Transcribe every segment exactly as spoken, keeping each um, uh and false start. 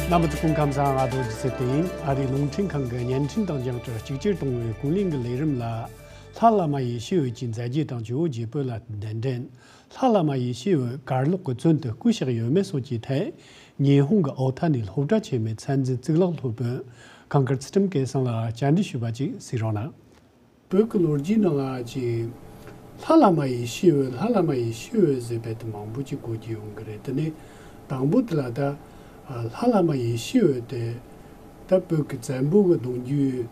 རྣམ་པ་ཚོ་སྐུ་ཁམས་བཟང་། ང་རྡོ་རྗེ་ཚེ་བརྟན་ཡིན། ཨ་རིའི་རླུང་འཕྲིན་ཁང་གི་བརྙན་འཕྲིན་དང་སྦྱང་བརྡར་གཅིག་གྱུར་གཏོང་བའི་ཀུན་གླེང་གི་ལས་རིམ་ལ། ལྷ་བླ་མ་ཡེ་ཤེས་འོད་ཀྱི་མཛད་རྗེས་དང་ཇོ་བོ་རྗེ་བོད་ལ་གདན་འདྲེན། ལྷ་བླ་མ་ཡེ་ཤེས་འོད་གར་ལོག་གི་བཙོན་དུ་བསྐུ་གཞོགས་ཡོད་མེད་སོགས་ཀྱི་ཐད། ཉི་ཧོང་གི་ཨོ་ཐ་ནས་སློབ་གྲྭ་ཆེན་མོའི་མཚན་འཛིན་གཙུག་ལག་སློབ་དཔོན་གངས་དཀར་ཚུལ་ཁྲིམས་སྐལ་བཟང་ལ་བཅར་འདྲི་ཞུས་པ་ཅིག་གཟིགས་རོགས་གནང་། བོད་ཀྱི་ལོ་རྒྱུས་ནང་ལ་ཅིག་ལྷ་བླ་མ་ཡེ་ཤེས་འོད། ལྷ་བླ་མ་ཡེ་ཤེས་འོད་ཟེར་བའི་དེ་མང་པོ་ཅིག་གོ་རྒྱུ་ཡོང་གི་རེད། དེ་ནས་དང་པོ་དེ་ལ་ད་ལྷ་བླ་མ་ཡེ་ཤེས་འོད་དེ་ད་བོད་ཀྱི་བཙན་པོ་གི་གདུང་རྒྱུད་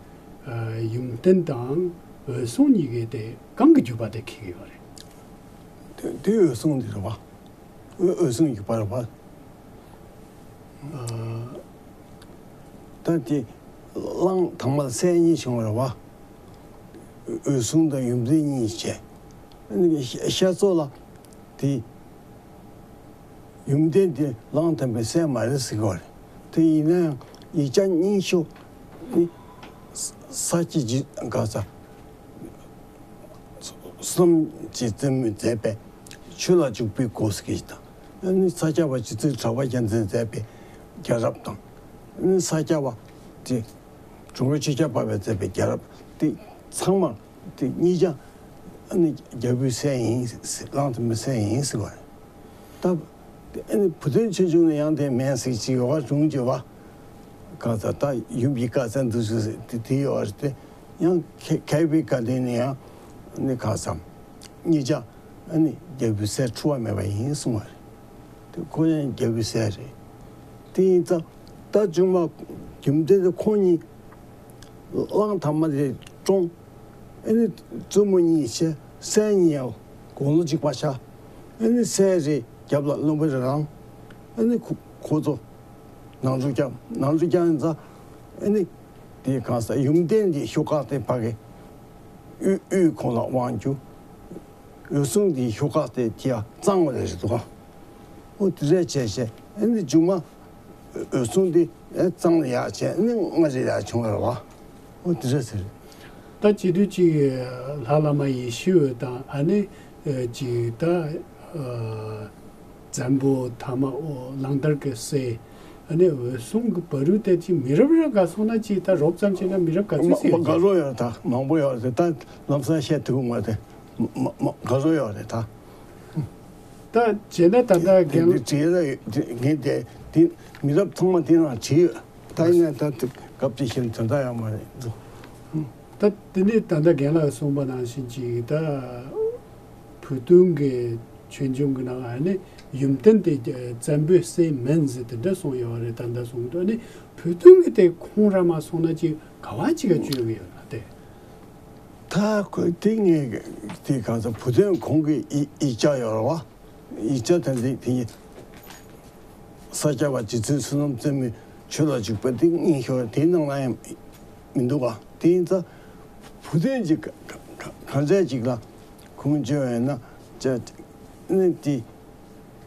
ཡུམ་བརྟན་དང་འོད་སྲུང་གཉིས་ཀའི་དེ་གང་གི་བརྒྱུད་པ་དེ་འཁེལ་གི་ཡོད་རེད། དེ་དེ་འོད་སྲུང་དེ་རེད་བ། འོད་འོད་སྲུང་གི་བརྒྱུད་པ་རེད་བ། ཨ། ད་དེ་གླང་དར་མ་སྲས་གཉིས་བྱུང་བ་རེད་བ། འོད་སྲུང་དང་ཡུམ་བརྟན་གཉིས་བྱས། ཤ་ཤ་ཚོགས་ལ་དེ་ཡུམ་བརྟན་དེ་གླང་དར་མའི་སྲས་མ་རེད་ཟེར་གི་རེད། དེ་ཡིན་ན་ཡང་ཡིག་ཆ་རྙིང་ཤོས་ནི་ས་སྐྱ་རྗེ་ག་ས་བསོད་ནམས་རྗེ་བཙུན་མོས་མཛད་པའི་ཆོས་ལ་འཇུག་པའི་སྒོ་ཟེར་གྱི་དང་། ཨ་ནི་ས་སྐྱ་པ་རྗེ་བཙུན་གྲགས་པ་རྒྱལ་མཚན་མཛད་པའི་རྒྱལ་རབས་དང་། ཨ་ནི་ས་སྐྱ་པ་དེ་འགྲོ་མགོན་ཆོས་རྒྱལ་འཕགས་པས་མཛད་པའི་རྒྱལ་རབས་དེ་ཚང་མ་དེ་གཉིས་ཀྱང་ཨ་ནི་རྒྱལ་པོའི་སྲས་ཡིན་ཟེར། གླང་དར་མའི་སྲས་ཡིན་ཟེར་བ་རེད། ད་ཨ་ནི་བུ་སྟོན་ཆོས་འབྱུང་ནས་ཡང་དེ་མིན་ཟེར་ཅིག་ཡོད་པ་བྱུང་བྱས་པ། གང་ཟག་ད་ཡུམ་གྱི་བཀའ་སྩལ་འདུག་ཟེར་དེ་དེ་ཡོད་རེད་དེ། ཡང་མཁས་མཁས་པའི་བཀའ་དྲིན་ནས་ཡང་ནི་གང་ཟག་གཉིས་ཆ་ཨ་ནི་རྒྱལ་པོའི་སྲས་འཁྲུལ་བ་མེད་པ་ཡིན་གསུང་བ་རེད། དེ་ཁོ་ཡང་རྒྱལ་པོའི་སྲས་རེད། དེ་ཡིན་ཙང་ད་ཆུང་མ་རྒྱུ་མཚན་དེ་ཁོང་གཉིས་གླང་དར་མ་དེ་བཀྲོངས། ཨ་ནི་བཙུན་མོ་གཉིས་བྱས། སྲས་གཉིས་ཡང་དགུང་ལོ་གཅིག་པ་ཆགས། ཨ་ནི་སྲས་རེ་རྒྱབ་ལ་བློན་པོ་རེ་རང་། ཨ་ནི་ཁོ་ཁོ་ཚོ་ནང་འཁྲུག་བརྒྱབ། ནང་འཁྲུག་བརྒྱབ་ཡིན་ཙང་ཨ་ནི་དེ་གང་ཟག་ཡུམ་བརྟན་གྱི་ཤུགས་ཁག་དེ་ཕ་གི་དབུས་དབུས་ཁོངས་ལ་དབང་བསྒྱུར། འོད་སྲུང་གི་ཤུགས་ཁག་དེ་དེ་ཡང་གཙང་བ་རེད་འདུག་ག་འོ་དེ་འདྲ་བྱས་བྱས་ཨ་ནི་མཇུག་མ་འོད་སྲུང་དེ་ཨ་གཙང་ལ་ཡར་བྱས། ཨ་ནི་མངའ་རིས་ལ་ཡར་བྱུང་བ་རེད་བ། འོ་དེ་འདྲ་ཟེར། ད་བྱེད་དུས་ཅིག་ལྷ་བླ་མ་ཡེ་ཤེས་འོད་དང་ཨ་ནི་ཅིག་ད་བཙན་པོ་དར་མ་འོ་གླང་དར་གྱི་སྲས་ཨ་ནི་འོད་སྲུང་གི་བར་དུ་དེ་ཅིག་མི་རབས་རེ་འགའ་སོང་ན་ཅིག་ད་རོབ་ཙམ་བྱས་ན་མི་རབས་ག་ཚོད་ཟིན་ཡོད་ཀྱི། མ་མ་འགའ་རོ་ཡོད་རེད། ད་མང་པོ་ཡོད་རེད། ད་ལམ་སང་བཤད་ཐུབ་ཀྱི་མ་རེད། མ་མ་ག་རོ་ཡོད་རེད་ད། ད་བྱས་ན་ད་ལྟ་དེ་རྒན་འདི་བྲིས་ལ་ཡོད། དེ་ངས་དེ་དེ་མི་རབས་ཚང་མ་དེ་ནང་བྲིས་ཡོད། ད་ཡིན་ན་ད་དེ་སྐབས་དེ་བཞིན་དོན་དག་ཡང་མ་རེད་འདུག་ད་དེ་ནས་ད་ལྟ་རྒན་ལགས་གསུངས་པ་ནང་བཞིན་ཅིག་ད་བོད་དོན་གྱི་ཆོས་འབྱུང་གི་ནང་ཨ་ནི་ཡུམ་བརྟན་དེ་བཙན་པོའི་སྲས་མིན་ཟེར་དེ་འདྲ་གསུངས་ཡོད་རེད། ད་ལྟ་གསུངས་འདུག་ཨ་ནི་བོད་དོན་གྱི་དེ་ཁོང་ར་མ་སོང་ན་ཅིག་ག་བ་ཅིག་ག་བཅོས་ཀྱི་ཡོད་ན་དེ། ད་ཁོས་དེ་ངས་དེ་གང་ཟག་བུ་སྟོན་ཁོང་གི་ཡིག་ཡིག་ཆ་ཡོད་རེད་བ། ཡིག་ཆ་དེ་འདི་དེ་ས་སྐྱ་པ་རྗེ་བཙུན་བསོད་ནམས་རྩེ་མོའི་ཆོས་ལ་འཇུག་པ་དེ་རྙིང་ཤོས་དེའི་ནང་ལ་ཡང་མི་འདུག་ག་དེ་ཡིན་ཙང་བུ་སྟོན་གྱི་ག་ག་གང་ཟག་ཅིག་ལ་ཁུངས་བཅོལ་བ་ཡིན་ན་ཅི་ནི་དེ།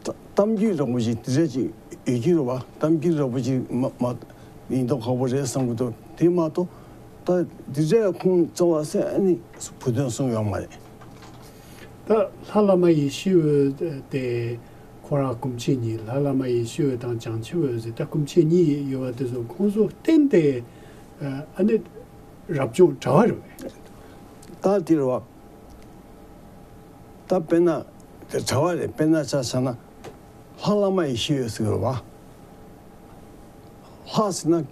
གཏམ་རྒྱུད་རིང་པོ་ཞིག་དེ་འདྲ་ཅིག་ཡོད་ཀྱི་རེད་བ། གཏམ་རྒྱུད་རིང་པོ་ཞིག་མ་མ་ཡིན་མདོག་ཁ་པོ་རེད་བསམ་གྱི་འདུག་དེ་མ་གཏོགས་ད་དེ་འདྲའི་ཁུངས་བཙལ་བ་ཟེར་ཨ་ནི་བུ་སྟོན་གསུངས་ཡོད་མ་རེད། ད་ལྷ་བླ་མ་ཡེ་ཤེས་འོད་དེ་ཁོ་རང་སྐུ་མཆེད་གཉིས། ལྷ་བླ་མ་ཡེ་ཤེས་འོད་དང་བྱང་ཆུབ་འོད་ཟེར་ད་སྐུ་མཆེད་གཉིས་ཡོད་པ་དེ་ཚོ་ཁོང་ཚོ་གཏན་དེ་ཨ་ནི་རབ་བྱུང་གྲྭ་བ་རེད་པས། ད་དེ་རེད་བ། ད་དཔེར་ན་དེ་གྲྭ་བ་རེད། དཔེར་ན་ཆ་བཞག་ན་ལྷ་བླ་མ་ཡེ་ཤེས་འོད་ཟེར་གྱི་ཡོད་རེད་བ། ལྷ་ཟེར་ན་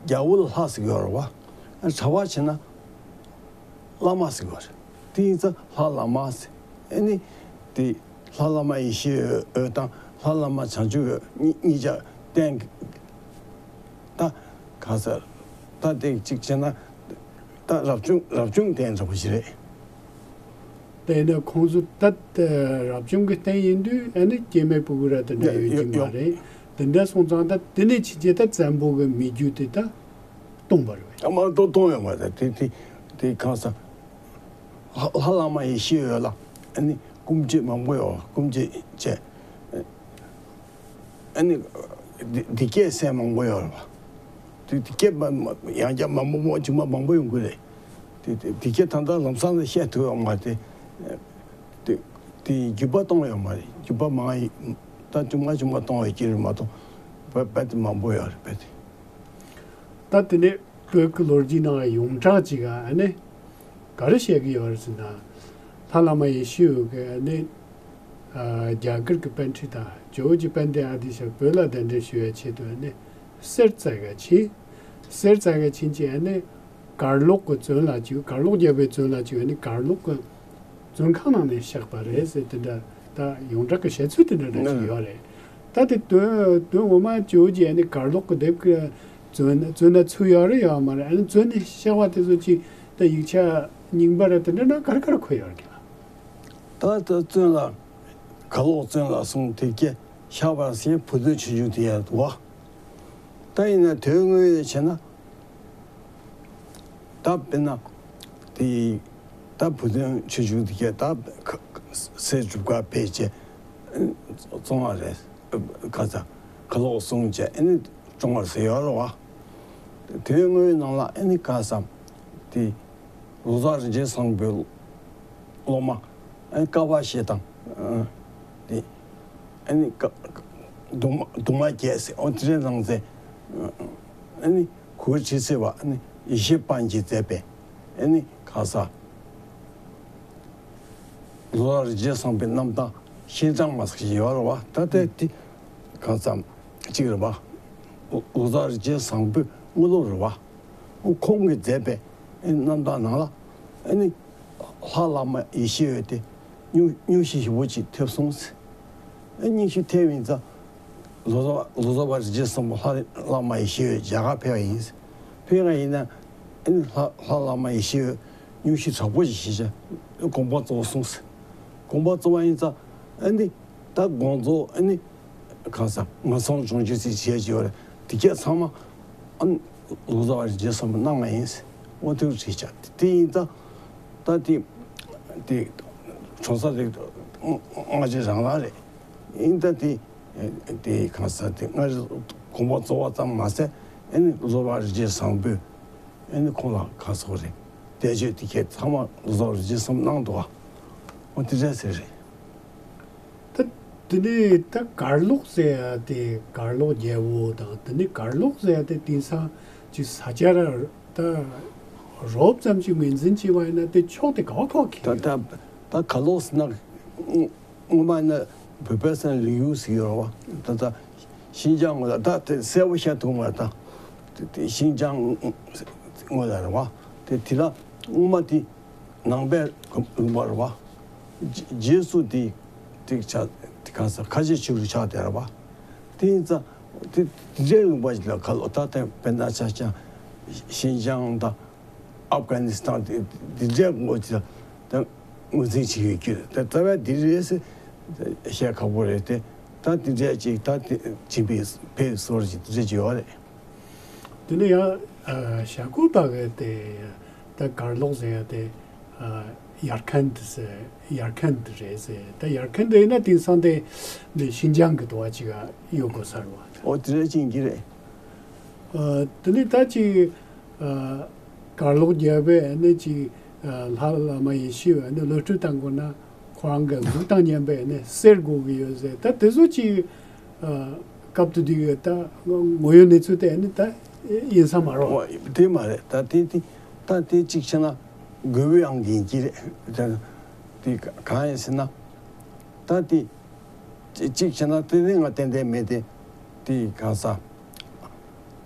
རྒྱལ་པོ་ལ་ལྷ་ཟེར་གྱི་ཡོད་རེད་བ། གྲྭ་བ་བྱས་ན་བླ་མ་ཟེར་གྱི་ཡོད་རེད། དེ་ཡིན་ཙང་ལྷ་བླ་མ་ཟེར། ཨ་ནི་དེ་ལྷ་བླ་མ་ཡེ་ཤེས་འོད་དང་ལྷ་བླ་མ་བྱང་ཆུབ་འོད་གཉིས་གཉིས་ཆ་བསྟན། ད་གང་ཟེར། ད་དེ་གཅིག་བྱས་ན་ད་རབ་བྱུང་རབ་བྱུང་བསྟན་འདྲ་པོ་ཞིག་རེད། དེ་ནས་ཁོང་ཚོ་ད་རབ་བྱུང་གི་རྟེན་ཡིན་དུས་ཨ་ནི་སྐྱེ་མེད་ཕུར་བུ་ར་དེ་འདྲ་ཡོད་ཀྱི་མ་རེད། དེ་འདྲ་སོང་ཙང་ད་དེ་ནས་ཕྱིན་ཆད་ད་བཙན་པོ་གི་མི་རྒྱུད་དེ་ད་སྟོང་པ་རེད། ཨ་མ་གཏོང་གཏོང་ཡོད་མ་རེད། དེ་དེ་དེ་གང་ཟེར། ལྷ་ལྷ་བླ་མ་ཡེ་ཤེས་འོད་ལ་ཨ་ནི་སྐུ་མཆེད་མང་པོ་ཡོད། སྐུ་མཆེད་བྱས། ཨ་ནི་འདི་འདི་སྐད་སྲས་མང་པོ་ཡོད་རེད་བ། དེ་འདི་སྐད་མ་མ་ཡང་བསྐྱར་མ་མོ་མོ་ཅིག་མ་མང་པོ་ཡོང་གི་རེད། དེ་དེ་འདི་སྐད་ད་ལྟ་ལམ་སང་ལ་བཤད་ཐུབ་ཡོད་མ་རེད། དེ་དེ་བརྒྱུད་པ་གཏོང་ཡོད་མ་རེད། བརྒྱུད་པ་མང་ཡི་ད་ཅུང་མ་ཅུང་མ་གཏོང་བའི་སྐྱེ་རེད་མ་གཏོགས། རྦད་དེ་མང་པོ་ཡོད་རེད། རྦད་དེ། ད་དེ་ནས་བོད་ཀྱི་ལོ་རྒྱུས་ནང་ཡོངས་གྲགས་ཅིག་ཨ་ནི་ག་རེ་བཤད་ཀྱི་ཡོད་རེད་ཟེར་ན། ལྷ་བླ་མ་ཡེ་ཤེས་འོད་ཀྱིས་ཨ་ནི་ཨ་རྒྱ་གར་གྱི་པཎ་ཌི་ཏ་ཇོ་བོ་རྗེ་དཔལ་ལྡན་ཨ་ཏི་ཤ་བོད་ལ་གདན་འདྲེན་ཞུ་བའི་ཆེད་དུ་ཨ་ནི་གསེར་རྩ་ག་ཕྱིན། གསེར་རྩ་ག་ཕྱིན་གྱིས་ཨ་ནི་གར་ལོག་གི་བཙོན་ལ་བཅུག། གར་ལོག་བརྒྱབ་པའི་བཙོན་ལ་བཅུག་ཨ་ནི་གར་ལོག་གི་བཙོན་ཁང་ནང་ནས་གཤེགས་པ་རེད་ཟེར། དེ་འདྲ་ད་ཡོངས་གྲགས་ཀྱི་བཤད་ཚུལ་དེ་འདྲ་འདྲ་ཞིག་ཡོད་རེད། ད་དེ་དོན་དོན་ངོ་མ་ཇོ་བོ་རྗེ་ཨ་ནི་གར་ལོག་གི་སྡེབ་ཀྱི་བཙོན་བཙོན་ན་ཚུད་ཡོད་རེད་ཡོད་མ་རེད། ཨ་ནི་བཙོན་ནས་གཤེགས་པ་དེ་ཚོ་ཅིག་ད་ཡིག་ཆ་རྙིང་པ་རེད། དེ་འདྲ་ན་ག་རེ་ག་རེ་འཁོད་ཡོད་རེད་ཀྱང་། ད་ད་བཙོན་ལ་གར་ལོག་བཙོན་ལ་སོང་དེ་སྐད་གཤེགས་པ་ཟེར་བུ་སྟོན་ཆུང་ཆུང་དེ་ཡང་འདུག་བ། ད་ཡིན་ན་དོན་དངོས་ཡོད་བྱས་ན། ད་དཔེར་ན། དེ་ད་བུ་སྟོན་ཆུང་ཆུང་དེ་གས་ད་གསེར་སྒྲུབ་གར་ཕེབས་བྱས། བཙོང་བ་རེད། ག་ས་གར་ལོག་སོང་བྱས་ཨ་ནི་བཙོང་བ་ཟེར་ཡོད་རེད་བ། དོན་དངོས་ནང་ལ་ཨ་ནི་ག་ས་དེ་ལོ་ཙཱ་རིན་ཆེན་བཟང་པོའི་སློབ་མ་ཨ་ནི་ཀ་བ་ཤེས་དང་། དེ་ཨ་ནི་ཀ་གདུང་མ་གདུང་མ་བརྒྱད་ཟེར་ཨོ་དེ་འདྲའི་ནང་ཚན། ཨ་ནི་གུ་གེ་ཁྲི་སི་བ་ཨ་ནི་ཡེ་ཤེས་དཔལ་གྱིས་མཛད་པའི་ཨ་ནི་ག་ས་ལོ་ཙཱ་རིན་ཆེན་བཟང་པོའི་རྣམ་ཐར་ཤིན་ཅང་མ་ཟེར་ཞིག་ཡོད་རེད་བ། ད་ལྟའི་དེ་ག་ས་གཅིག་རེད་བ། ལོ་ཙཱ་རིན་ཆེན་བཟང་པོའི་དངོས་སློབ་རེད་བ། ཁོང་གིས་མཛད་པའི་ཨ་ནི་རྣམ་ཐར་ནང་ལ་ཨ་ནི་ལྷ་བླ་མ་ཡེ་ཤེས་འོད་དེ་སྙུང་སྙུང་གཞི་ཞེ་པོ་ཅིག་ཐེབས་སོང་ཟེར། ཨ་སྙུང་གཞི་ཐེབས་ཡིན་ཙང་ལོ་ཙཱ་བ་ལོ་ཙཱ་བ་རིན་ཆེན་བཟང་པོ་ལྷ་བླ་མ་ཡེ་ཤེས་འོད་རྒྱ་གར་ཕེབས་པ་ཡིན་ཟེར། ཕེབས་པ་ཡིན་ན་ཨ་ནི་ལྷ་ལྷ་བླ་མ་ཡེ་ཤེས་འོད་སྙུང་གཞི་དྲག་པོ་ཞིག་བྱས་བྱས་དགོངས་པ་རྫོགས་སོང་ཟེར། དགོངས་པ་རྫོགས་པ་ཡིན་ཙང་ཨ་ནི་ད་དགོངས་རྫོགས་ཨ་ནི། གང་ཟག་ངན་སོང་སྦྱོང་རྒྱུ་ཟེར་བྱས་ཡོད་རེད། དེ་གས་ཚང་མ་ཨ་ནི་ལོ་ཙཱ་བ་རིན་ཆེན་བཟང་པོས་གནང་བ་ཡིན། འོ་དེ་རེད་བྱ། དེ་ཡིན་ཙང་ད་དེ་དེ་གྲོང་གསེབ་རེད། སྔ་རྗེས་རང་རང་རེད། ཡིན་ད་དེ་དེ་གང་ཟག་དེ་སྔ་རྗེས་དགོངས་པ་རྫོགས་པ་ཙམ་མ་ཟད་ཨ་ནི་ལོ་ཙཱ་བ་རིན་ཆེན་བཟང་པོས་ཨ་ནི་ཁོང་ལ་གང་ཟག་རེད། བཟླས་བརྗོད་དེ་གས་ཚང་མ་ལོ་ཙཱ་བ་རིན་ཆེན་བཟང་པོས་གནང་འདུག་བ། འོ་དེ་འདྲ་ཟེར་རེད། ད་དེ་ནས་ད་གར་ལོག་ཟེར་ཡ་དེ་གར་ལོག་རྒྱལ་པོ་དང་དེ་ནས་གར་ལོག་ཟེར་ཡ་དེ་དེང་སང་ཅིག་ས་ཆ་ར་ད་རོབ་ཙམ་ཅིག་ངོས་འཛིན་བྱས་པ་ཡིན་ན་དེ་ཕྱོགས་དེ་ག་བ་ཁོག་གི། ད་ད་ད་གར་ལོག་ཟེར་ན་སྔོན་མ་ཡིན་ན་བོད་པའི་ས་ལིའུ་ཟེར་ཡོད་རེད་བ། ད་ད་ཤིན་ཅང་ངོས་ལ་ད་དེ་གསལ་པོ་བཤད་ཐུབ་མ་རེད། ད་དེ་དེ་ཤིན་ཅང་ངོས་ལ་རེད་བ། དེ་དེ་ལ་སྔོན་མ་དེ། ནང་པའི་ལུང་པ་རེད་བ། རྗེས་རྗེས་སུ་དེ་དེ་ཆ་དེ་གང་ཟག་ཁ་ཆེ་ཆོས་ལུགས་ཆགས་བསྡད་རེད་བ། དེ་ཡིན་ཙང་དེ་དེ་འདྲའི་ལུང་པ་ཞིག་ལ་ཁ་ལོ་ད་ལྟ་དཔེར་ན་ཆ་བཞག་ཤིན་ཅང་དང་ཨབ་གྷ་ནི་སི་ཐན་དེ་དེ་འདྲའི་ལུང་པ་ཞིག་ལ་ད་ངོས་འཛིན་བྱེད་ཀྱི་ཡོད་ཀྱི་རེད། ད་རྩ་བའི་དེ་རེད་ཟེར་བཤད་ཁག་པོ་རེད་དེ། ད་དེ་འདྲའི་ཅིག་ད་དེ་བྱིན་པའི་ཕེབས་སོར་ཞིག་དེ་འདྲ་ཅིག་ཡོད་རེད། དེ་ནས་ཡང་ཨ་ཞྭ་གོས་པ་གི་དེ་ད་གར་ལོག་ཟེར་ཡ་དེ་ཨ་ཡར་ཁན་དེ་ཟེར། ཡར་ཁན་དེ་རེད་ཟེར། ད་ཡར་ཁན་དེ་ཡིན་ན་དེང་སང་དེ་འདི་ཤིན་ཅང་གི་དུ་བ་ཅིག་ག་ཡོད་དགོས་ས་རེད་བ། ཨོ་དེ་རེད་ཅིག་གི་རེད། ཨ་དེ་ནས་ད་ཅིག་ཨ་གར་ལོག་རྒྱལ་པོས་ནི་ཅིག་ཨ་ལྷ་བླ་མ་ཡེ་ཤེས་འོད་ནི་བློ་གྲོས་བཏང་དགོས་ན། ཁོ་རང་གི་ལུགས་དང་མཉམ་པའི་ནི་གསེར་དགོས་ཀྱི་ཡོད་ཟེར། ད་དེ་ཚོ་ཅིག་ཨ་སྐབས་དེ་དུས་ཀྱི་ད་ངོ་ཡོད་གནས་ཚུལ་དེ་ནི་ད་ཡིན་ས་མ་རེད། ཨོ་དེ་མ་རེད། ད་དེ་དེ་ད་དེ་གཅིག་བྱས་ན་དགོས་པའི་ཨང་ཡིན་གྱི་རེད། ད་དེ་གང་ཡིན་ཟེར་ན་ད་དེ་གཅིག་བྱས་ན་དེ་ནི་ང་ཏན་ཏན་མེད་དེ། དེ་གང་ཟག་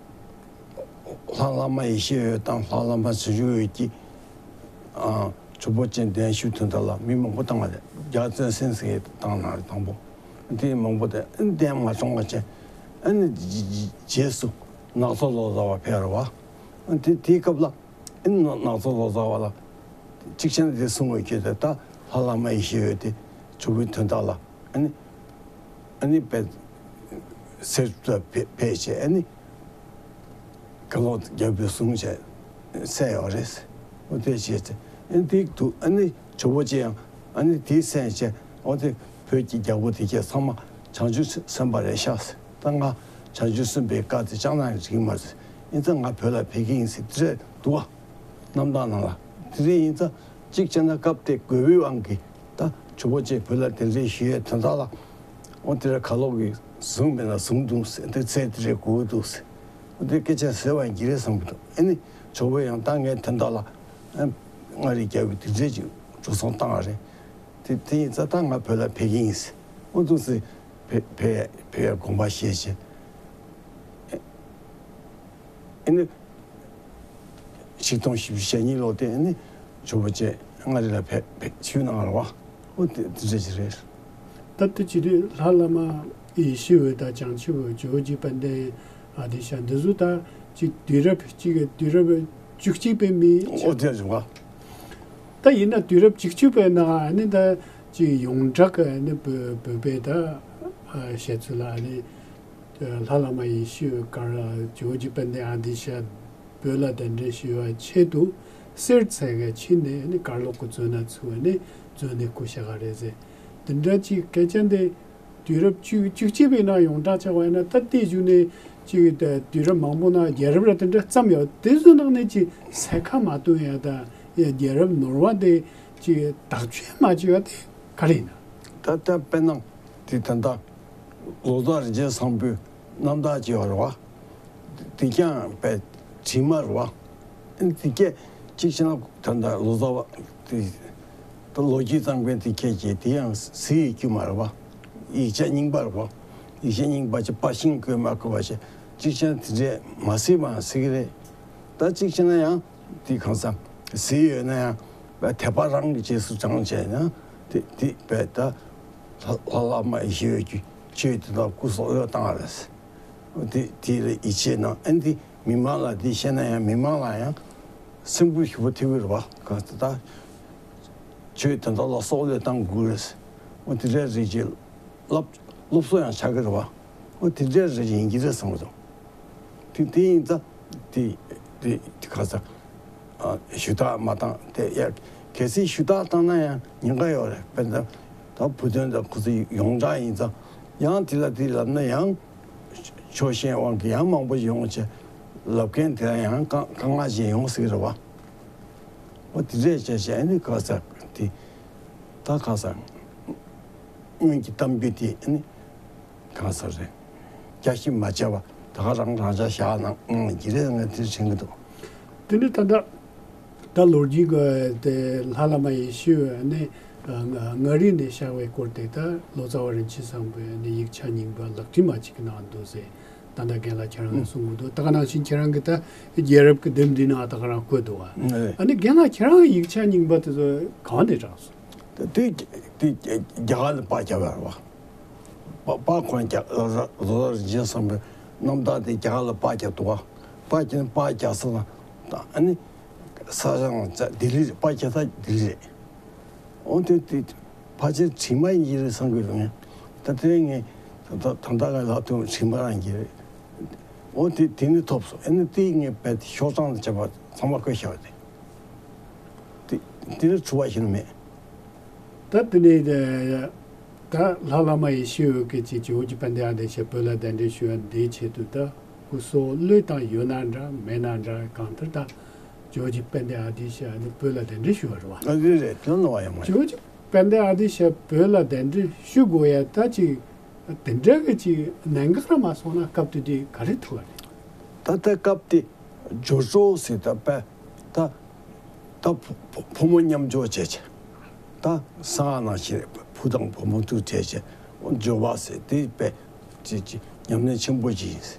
ལྷ་བླ་མ་ཡེ་ཤེས་འོད་དང་ལྷ་བླ་མ་ཟེར་ཞུ་འོད་ཀྱིས་ཨ་ཇོ་བོ་རྗེ་གདན་ཞུ་དོན་དག་ལ་མི་མང་པོ་བཏང་བ་རེད། རྒྱལ་བཙུན་སེང་ཟེར་བཏང་ན་རེད་དང་པོ། དེ་མང་པོ་དེ་གདན་མ་བཙོང་བ་བྱས། ཨ་ནི་རྗེས་སུ་ནག་ཚོ་ལོ་ཙཱ་བ་ཕེབས་རེད་བ། དེ་དེའི་སྐབས་ལ་ཨ་ནི་ནག་ཚོ་ལོ་ཙཱ་བ་ལ་གཅིག་བྱས་ན་དེ་གསུང་འོས་ཀྱི་དེ་ད་ལྷ་བླ་མ་ཡེ་ཤེས་འོད་དེ་ཇོ་བོའི་དོན་དག་ལ། ཨ་ནི་ཨ་ནི་པས་སེར་སྐྱ་ཕེ་ཕེ་བྱས་ཨ་ནི་གར་ལོག་རྒྱལ་པོས་གསུངས་བྱས་གསན་ཡོད་རེད། འོ་དེ་བྱས་ཚེ་ཨ་ནི་དེ་འདུག་ཨ་ནི་ཇོ་བོ་རྗེ་ཡང་ཨ་ནི་དེ་གསན་བྱས་འོ་དེ་བོད་ཀྱི་རྒྱལ་པོ་དེ་གས་ཚང་མ་བྱང་ཆུབ་སེམས་དཔའ་རེད་ཤག་ཟེར། ད་ང་བྱང་ཆུབ་སེམས་དཔའི་བཀའ་དེ་ཅང་ནང་རིག་མ་ཟེར། ཡིན་ཙང་ང་བོད་ལ་ཕེབས་ཀྱི་ཡིན་ཟེར་དེ་རེད་འདུག་བ། རྣམ་ཐར་ནང་ལ་དེ་རེད། ཡིན་ཙང་གཅིག་བྱས་ན་སྐབས་དེ་དགོས་པའི་དབང་གིས་ད་ཇོ་བོ་རྗེ་བོད་ལ་གདན་འདྲེན་ཞུ་ཡས་དོན་དག་ལ་ འོ་དེ་ར་ཁ་ལོག་གིས་བཟུང་མེད་ན་བཟུང་འདུག་ཟེར། འདི་ཚེ་དེ་རེ་གོ་འདུག་ཟེར། འོ་དེ་སྐད་ཆ་ཟེར་བ་ཡིན་གྱི་རེད་བསམ་གྱི་འདུག་ཨ་ནི་ཇོ་བོ་ཡང་ད་ངས་དོན་དག་ལ་ཨ་མངའ་རིས་རྒྱལ་པོའི་དུས་ཚོད་ཅིག་འགྲོ་སོང་བཏང་བ་རེད། དེ་དེ་ཡིན་ཙང་ད་ང་བོད་ལ་ཕེབས་ཀྱི་ཡིན་ཟེར། འོ་འདུག་ཟེར། ཕེབས་ཕེབས་ཕེབས་ཡ་དགོངས་པ་བཞེས་བྱས། ཨ་ནི་ཆིག་སྟོང་བཞི་བཅུ་ཞེ་གཉིས་ལོ་དེ་ནི་ཇོ་བོ་རྗེ་མངའ་རིས་ལ་ཕེབས་ཕེབས་ཆིབས་གནང་བ་རེད་བ། འོ་དེ་དེ་འདྲ་ཞིག་རེད། ད་དེ་བྱེད་དུས་ལྷ་བླ་མ་ཡེ་ཤེས་འོད་དང་བྱང་ཆུབ་འོད། ཇོ་བོ་རྗེ་དཔལ་ལྡན་ཨ་ཏི་ཤ། འདི་ཚོ་ད་ཅིག་དུས་རབས་གཅིག་གི་དུས་རབས་བཅུ་གཅིག་པའི་མི། འོ་དེ་རེད་བ། ད་ཡིན་ན་དུས་རབས་བཅུ་གཅིག་པའི་ནང་ཨ་ནི་ད་ཅིག་ཡོངས་གྲགས་ཀྱི་ཨ་ནི་བོད་བོད་པའི་ད་ཨ་བཤད་ཚུལ་ལ་ཨ་ནི། ལྷ་བླ་མ་ཡེ་ཤེས་འོད་ཀར་ཇོ་བོ་རྗེ་དཔལ་ལྡན་ཨ་ཏི་ཤ་བོད་ལ་གདན་འདྲེན་ཞུ་བའི་ཆེད་དུ་གསེར་ཚལ་གྱི་ཁྱིམ་ནས་ནི་གར་ལོག་གི་མཛོད་ན་ཚུད་པ་ནི་མཛོད་ནས་སྐུ་གཤེགས་པ་རེད་ཟེར། དེ་འདྲ་ཅིག་སྐད་ཆ་འདི་དུས་རབས་བཅུ་བཅུ་གཅིག་པའི་ནང་ཡོངས་གྲགས་ཆགས་པ་ཡིན་ན། ད་ལྟའི་གཞུག་ནས་ཅིག་དུས་རབས་མང་པོ་ནང་རྒྱལ་རབས་ར་དེ་འདྲ་བརྩམས་ཡོད། དེ་ཚོའི་ནང་ནས་ཅིག་གསལ་ཁ་མ་སྟོན་ཡ་དང་རྒྱལ་རབས་ནོར་བ་དེ་ཅིག་དག་བཅོས་མ་བྱས་ཡ་དེ་ག་རེ་ཡིན་ན། ད་ལྟ་དཔེར་ན་དེ་ད་ལྟ་ལོ་ཙཱ་རིན་ཆེན་བཟང་པོའི་རྣམ་ཐར་ཅེས་པ་རེད་བ། དེ་ཀྱང་དཔེ་བྲིས་མ་རེད་བ། དེ་སྐད་གཅིག་བྱས་ན་ད་ལྟ་ལོ་ཙཱ་བ་དེ་ད་ལོ་རྒྱུས་གཙང་པོའི་དེ་སྐད་ཀྱི་དེ་ཡང་གཟིགས་ཡོད་རྒྱུ་མ་རེད་བ། ཡིག་ཆ་རྙིང་པ་རེད་བ། ཡིག་ཆ་རྙིང་པ་ཅིག་པར་ཤིང་བརྐོས་མ་བརྐོས་པ་ཞིག་གཅིག་བྱས་ན་དེ་འདྲས་མ་གཟིགས་པའང་གཟིགས་ཀྱི་རེད། ད་གཅིག་བྱས་ན་ཡང་དེ་གང་ཟག་གཟིགས་ཡོད་ན་ཡང་དཔེ་དད་པ་རང་གི་རྗེས་སུ་འབྲང་བྱས་ན་དེ་དེ་དཔེ་ད་ལྷ་ལྷ་བླ་མ་ཡེ་ཤེས་འོད་ཀྱི་ཆོས་དེ་དག་སྐུ་སྲོག་བློས་བཏང་བ་རེད། དེ་དེ་ལ་ཡིད་ཆེས་གནང་། ཨ་ནི་དེ་མི་མང་ལ་དེ་བཤད་ན་ཡང་མི་མང་ལ་ཡང་སེམས་འགུལ་ཞེ་པོ་ཐེབས་ཀྱི་རེད་བ། གང་ལྟར་ད་ཆོས་དོན་དག་ལ་སྲོག་བློས་བཏང་དགོས་རེད། འོ་དེ་འདྲ་རེད་ཅེས་སློབ་སློབ་གསོ་ཡང་ཆགས་ཀྱི་རེད་བ། འོ་དེ་འདྲ་རེད་ཅེས་ཡིན་གྱི་རེད་བསམ་གྱི་འདུག་དེ་དེ་ཡིན་ཙང་དེ་དེ་དེ་ག་ས་ཨ་ཞུ་དག་མ་བཏང་དེ་ཡ། གལ་སྲིད་ཞུ་དག་བཏང་ན་ཡང་ཉེན་ཁ་ཡོད་རེད། དཔེར་ན་ད་བུ་སྟོན་དང་ཁོ་ཚོ་ཡོངས་གྲགས་ཡིན་ཙང་ཡང་དེ་ལ་དེ་ལབ་ན་ཡང་ཕྱོགས་ཞེན་དབང་གིས་ཡང་མང་པོ་ཡོང་བྱས་ལབ་མཁན་དེ་ལ་ཡང་དཀའ་དཀའ་ངལ་ཅིག་ཡོང་སྲིད་ཀྱི་རེད་བ། འོ་དེ་འདྲས་བྱས་བྱས་ཨ་ནི་ག་ས་དེ་ད་ག་ས་སྔོན་གྱི་གཏམ་རྒྱུད་དེ་ཨ་ནི་གང་ཟེར་རེད། བསྐྱར་ཞིབ་མ་བྱས་པ་ད་ག་རང་རང་ཅག་བཞག་གནང་གནང་གི་རེད། ངས་དེ་དྲན་གྱི་འདུག་དེ་ནི་ད་ལྟ་ད་ལོ་རྒྱུས་ཀྱི་དེ་ལྷ་བླ་མ་ཡེ་ཤེས་འོད་ནི་མངའ་རིས་ནས་གཤེགས་པའི་སྐོར་དེ་ད་ལོ་ཙཱ་བ་རིན་ཆེན་བཟང་པོས་ནི་ཡིག་ཆ་རྙིང་པ་ལག་བྲིས་མ་ཅིག་གནང་འདུག་ཟེར། ད་ལྟ་རྒན་ལགས་ཁྱེད་རང་གིས་གསུང་གི་འདུག་ད་ག་ནང་བཞིན་ཁྱེད་རང་གིས་ད་རྒྱལ་རབས་ཀྱི་ལྡེབས་འདི་ནང་ད་ག་རང་བཀོད་འདུག་བ། ཨ་ནི་རྒན་ལགས་ཁྱེད་རང་གི་ཡིག་ཆ་རྙིང་པ་དེ་ཚོ་གང་ནས་དྲངས་སོང་། དེ་དེ་རྒྱ་གར་ལ་པར་བརྒྱབ་པ་རེད་བ། པ་པ་ཁོང་རྒྱ་ལོ་ཙཱ་རིན་ཆེན་བཟང་པོའི་རྣམ་ཐར་དེ་རྒྱ་གར་ལ་པར་བརྒྱབ་འདུག་བ། པར་བརྒྱབ་པར་རྒྱག་ས་དང་ཨ་ནི་ས་ཞང་ལྡི་ལི་རེད། པར་རྒྱག་ས་ལྡི་ལི་རེད། འོ་དེ་དེ་ཕལ་ཆེར་བྲིས་མ་ཡིན་གྱི་རེད་བསམ་གྱི་འདུག་ངས་ད་དེ་ངས་ད་ད་ད་ལྟ་ང་ལབ་དུས་བྲིས་མ་རང་གི་རེད། འོ་དེ་དེ་ནི་ཐོབ་སོང་། ཨ་ནི་དེ་ངས་རྦད་དེ་ཤོག་གྲངས་དང་བཅས་པ་ཚང་མ་བཀོད་བཞག་པ་དེ། དེ་དེ་ལ་དྲི་བ་ཞིག་མེད། ད་དེ་ནས་ད་ལྷ་བླ་མ་ཡེ་ཤེས་འོད་ཀྱིས་ཅིག་ཇོ་བོ་རྗེ་དཔལ་ལྡན་ཨ་ཏི་ཤ་བོད་ལ་གདན་འདྲེན་ཞུ་བ་འདིའི་ཆེད་དུ་ད་སྐུ་སྲོག་བློས་བཏང་ཡོད་ན་འདྲ་མེད་ན་འདྲ། གང་ལྟར་ད་ཇོ་བོ་རྗེ་དཔལ་ལྡན་ཨ་ཏི་ཤ་ནི་བོད་ལ་གདན་འདྲེན་ཞུ་བ་རེད་བ། ཨ་རེད་རེད། དོན་ལ་བ་ཡང་མ་ཇོ་བོ་རྗེ་དཔལ་ལྡན་ཨ་ཏི་ཤ་བོད་ལ་གདན་འདྲེན་ཞུ་དགོས་ཡ་ད་ཅིག་དེ་འདྲ་གི་ཅིག་གནད་འགག་ར་མ་སོང་ན་སྐབས་དེ་དུས་ག་རེ་ཐུག་པ་རེད། ད་ལྟ་སྐབས་དེ་ཇོ་ཇོ་ཟེར་ད་པ་ད། ད་ཕོ་ཕོ་ཕོ་མོ་མཉམ་འཇོག་བྱས་བྱས། ད་གསང་སྔགས་ནང་བཞིན་བུ་དང་བུ་མོ་ཐུག་བྱས་བྱས་འཇོག་པ་ཟེར་དེ་དཔེ་ཅིག་ཅིག་ཉམས་ལེན་ཆེན་པོ་ཅིག་ཡིན།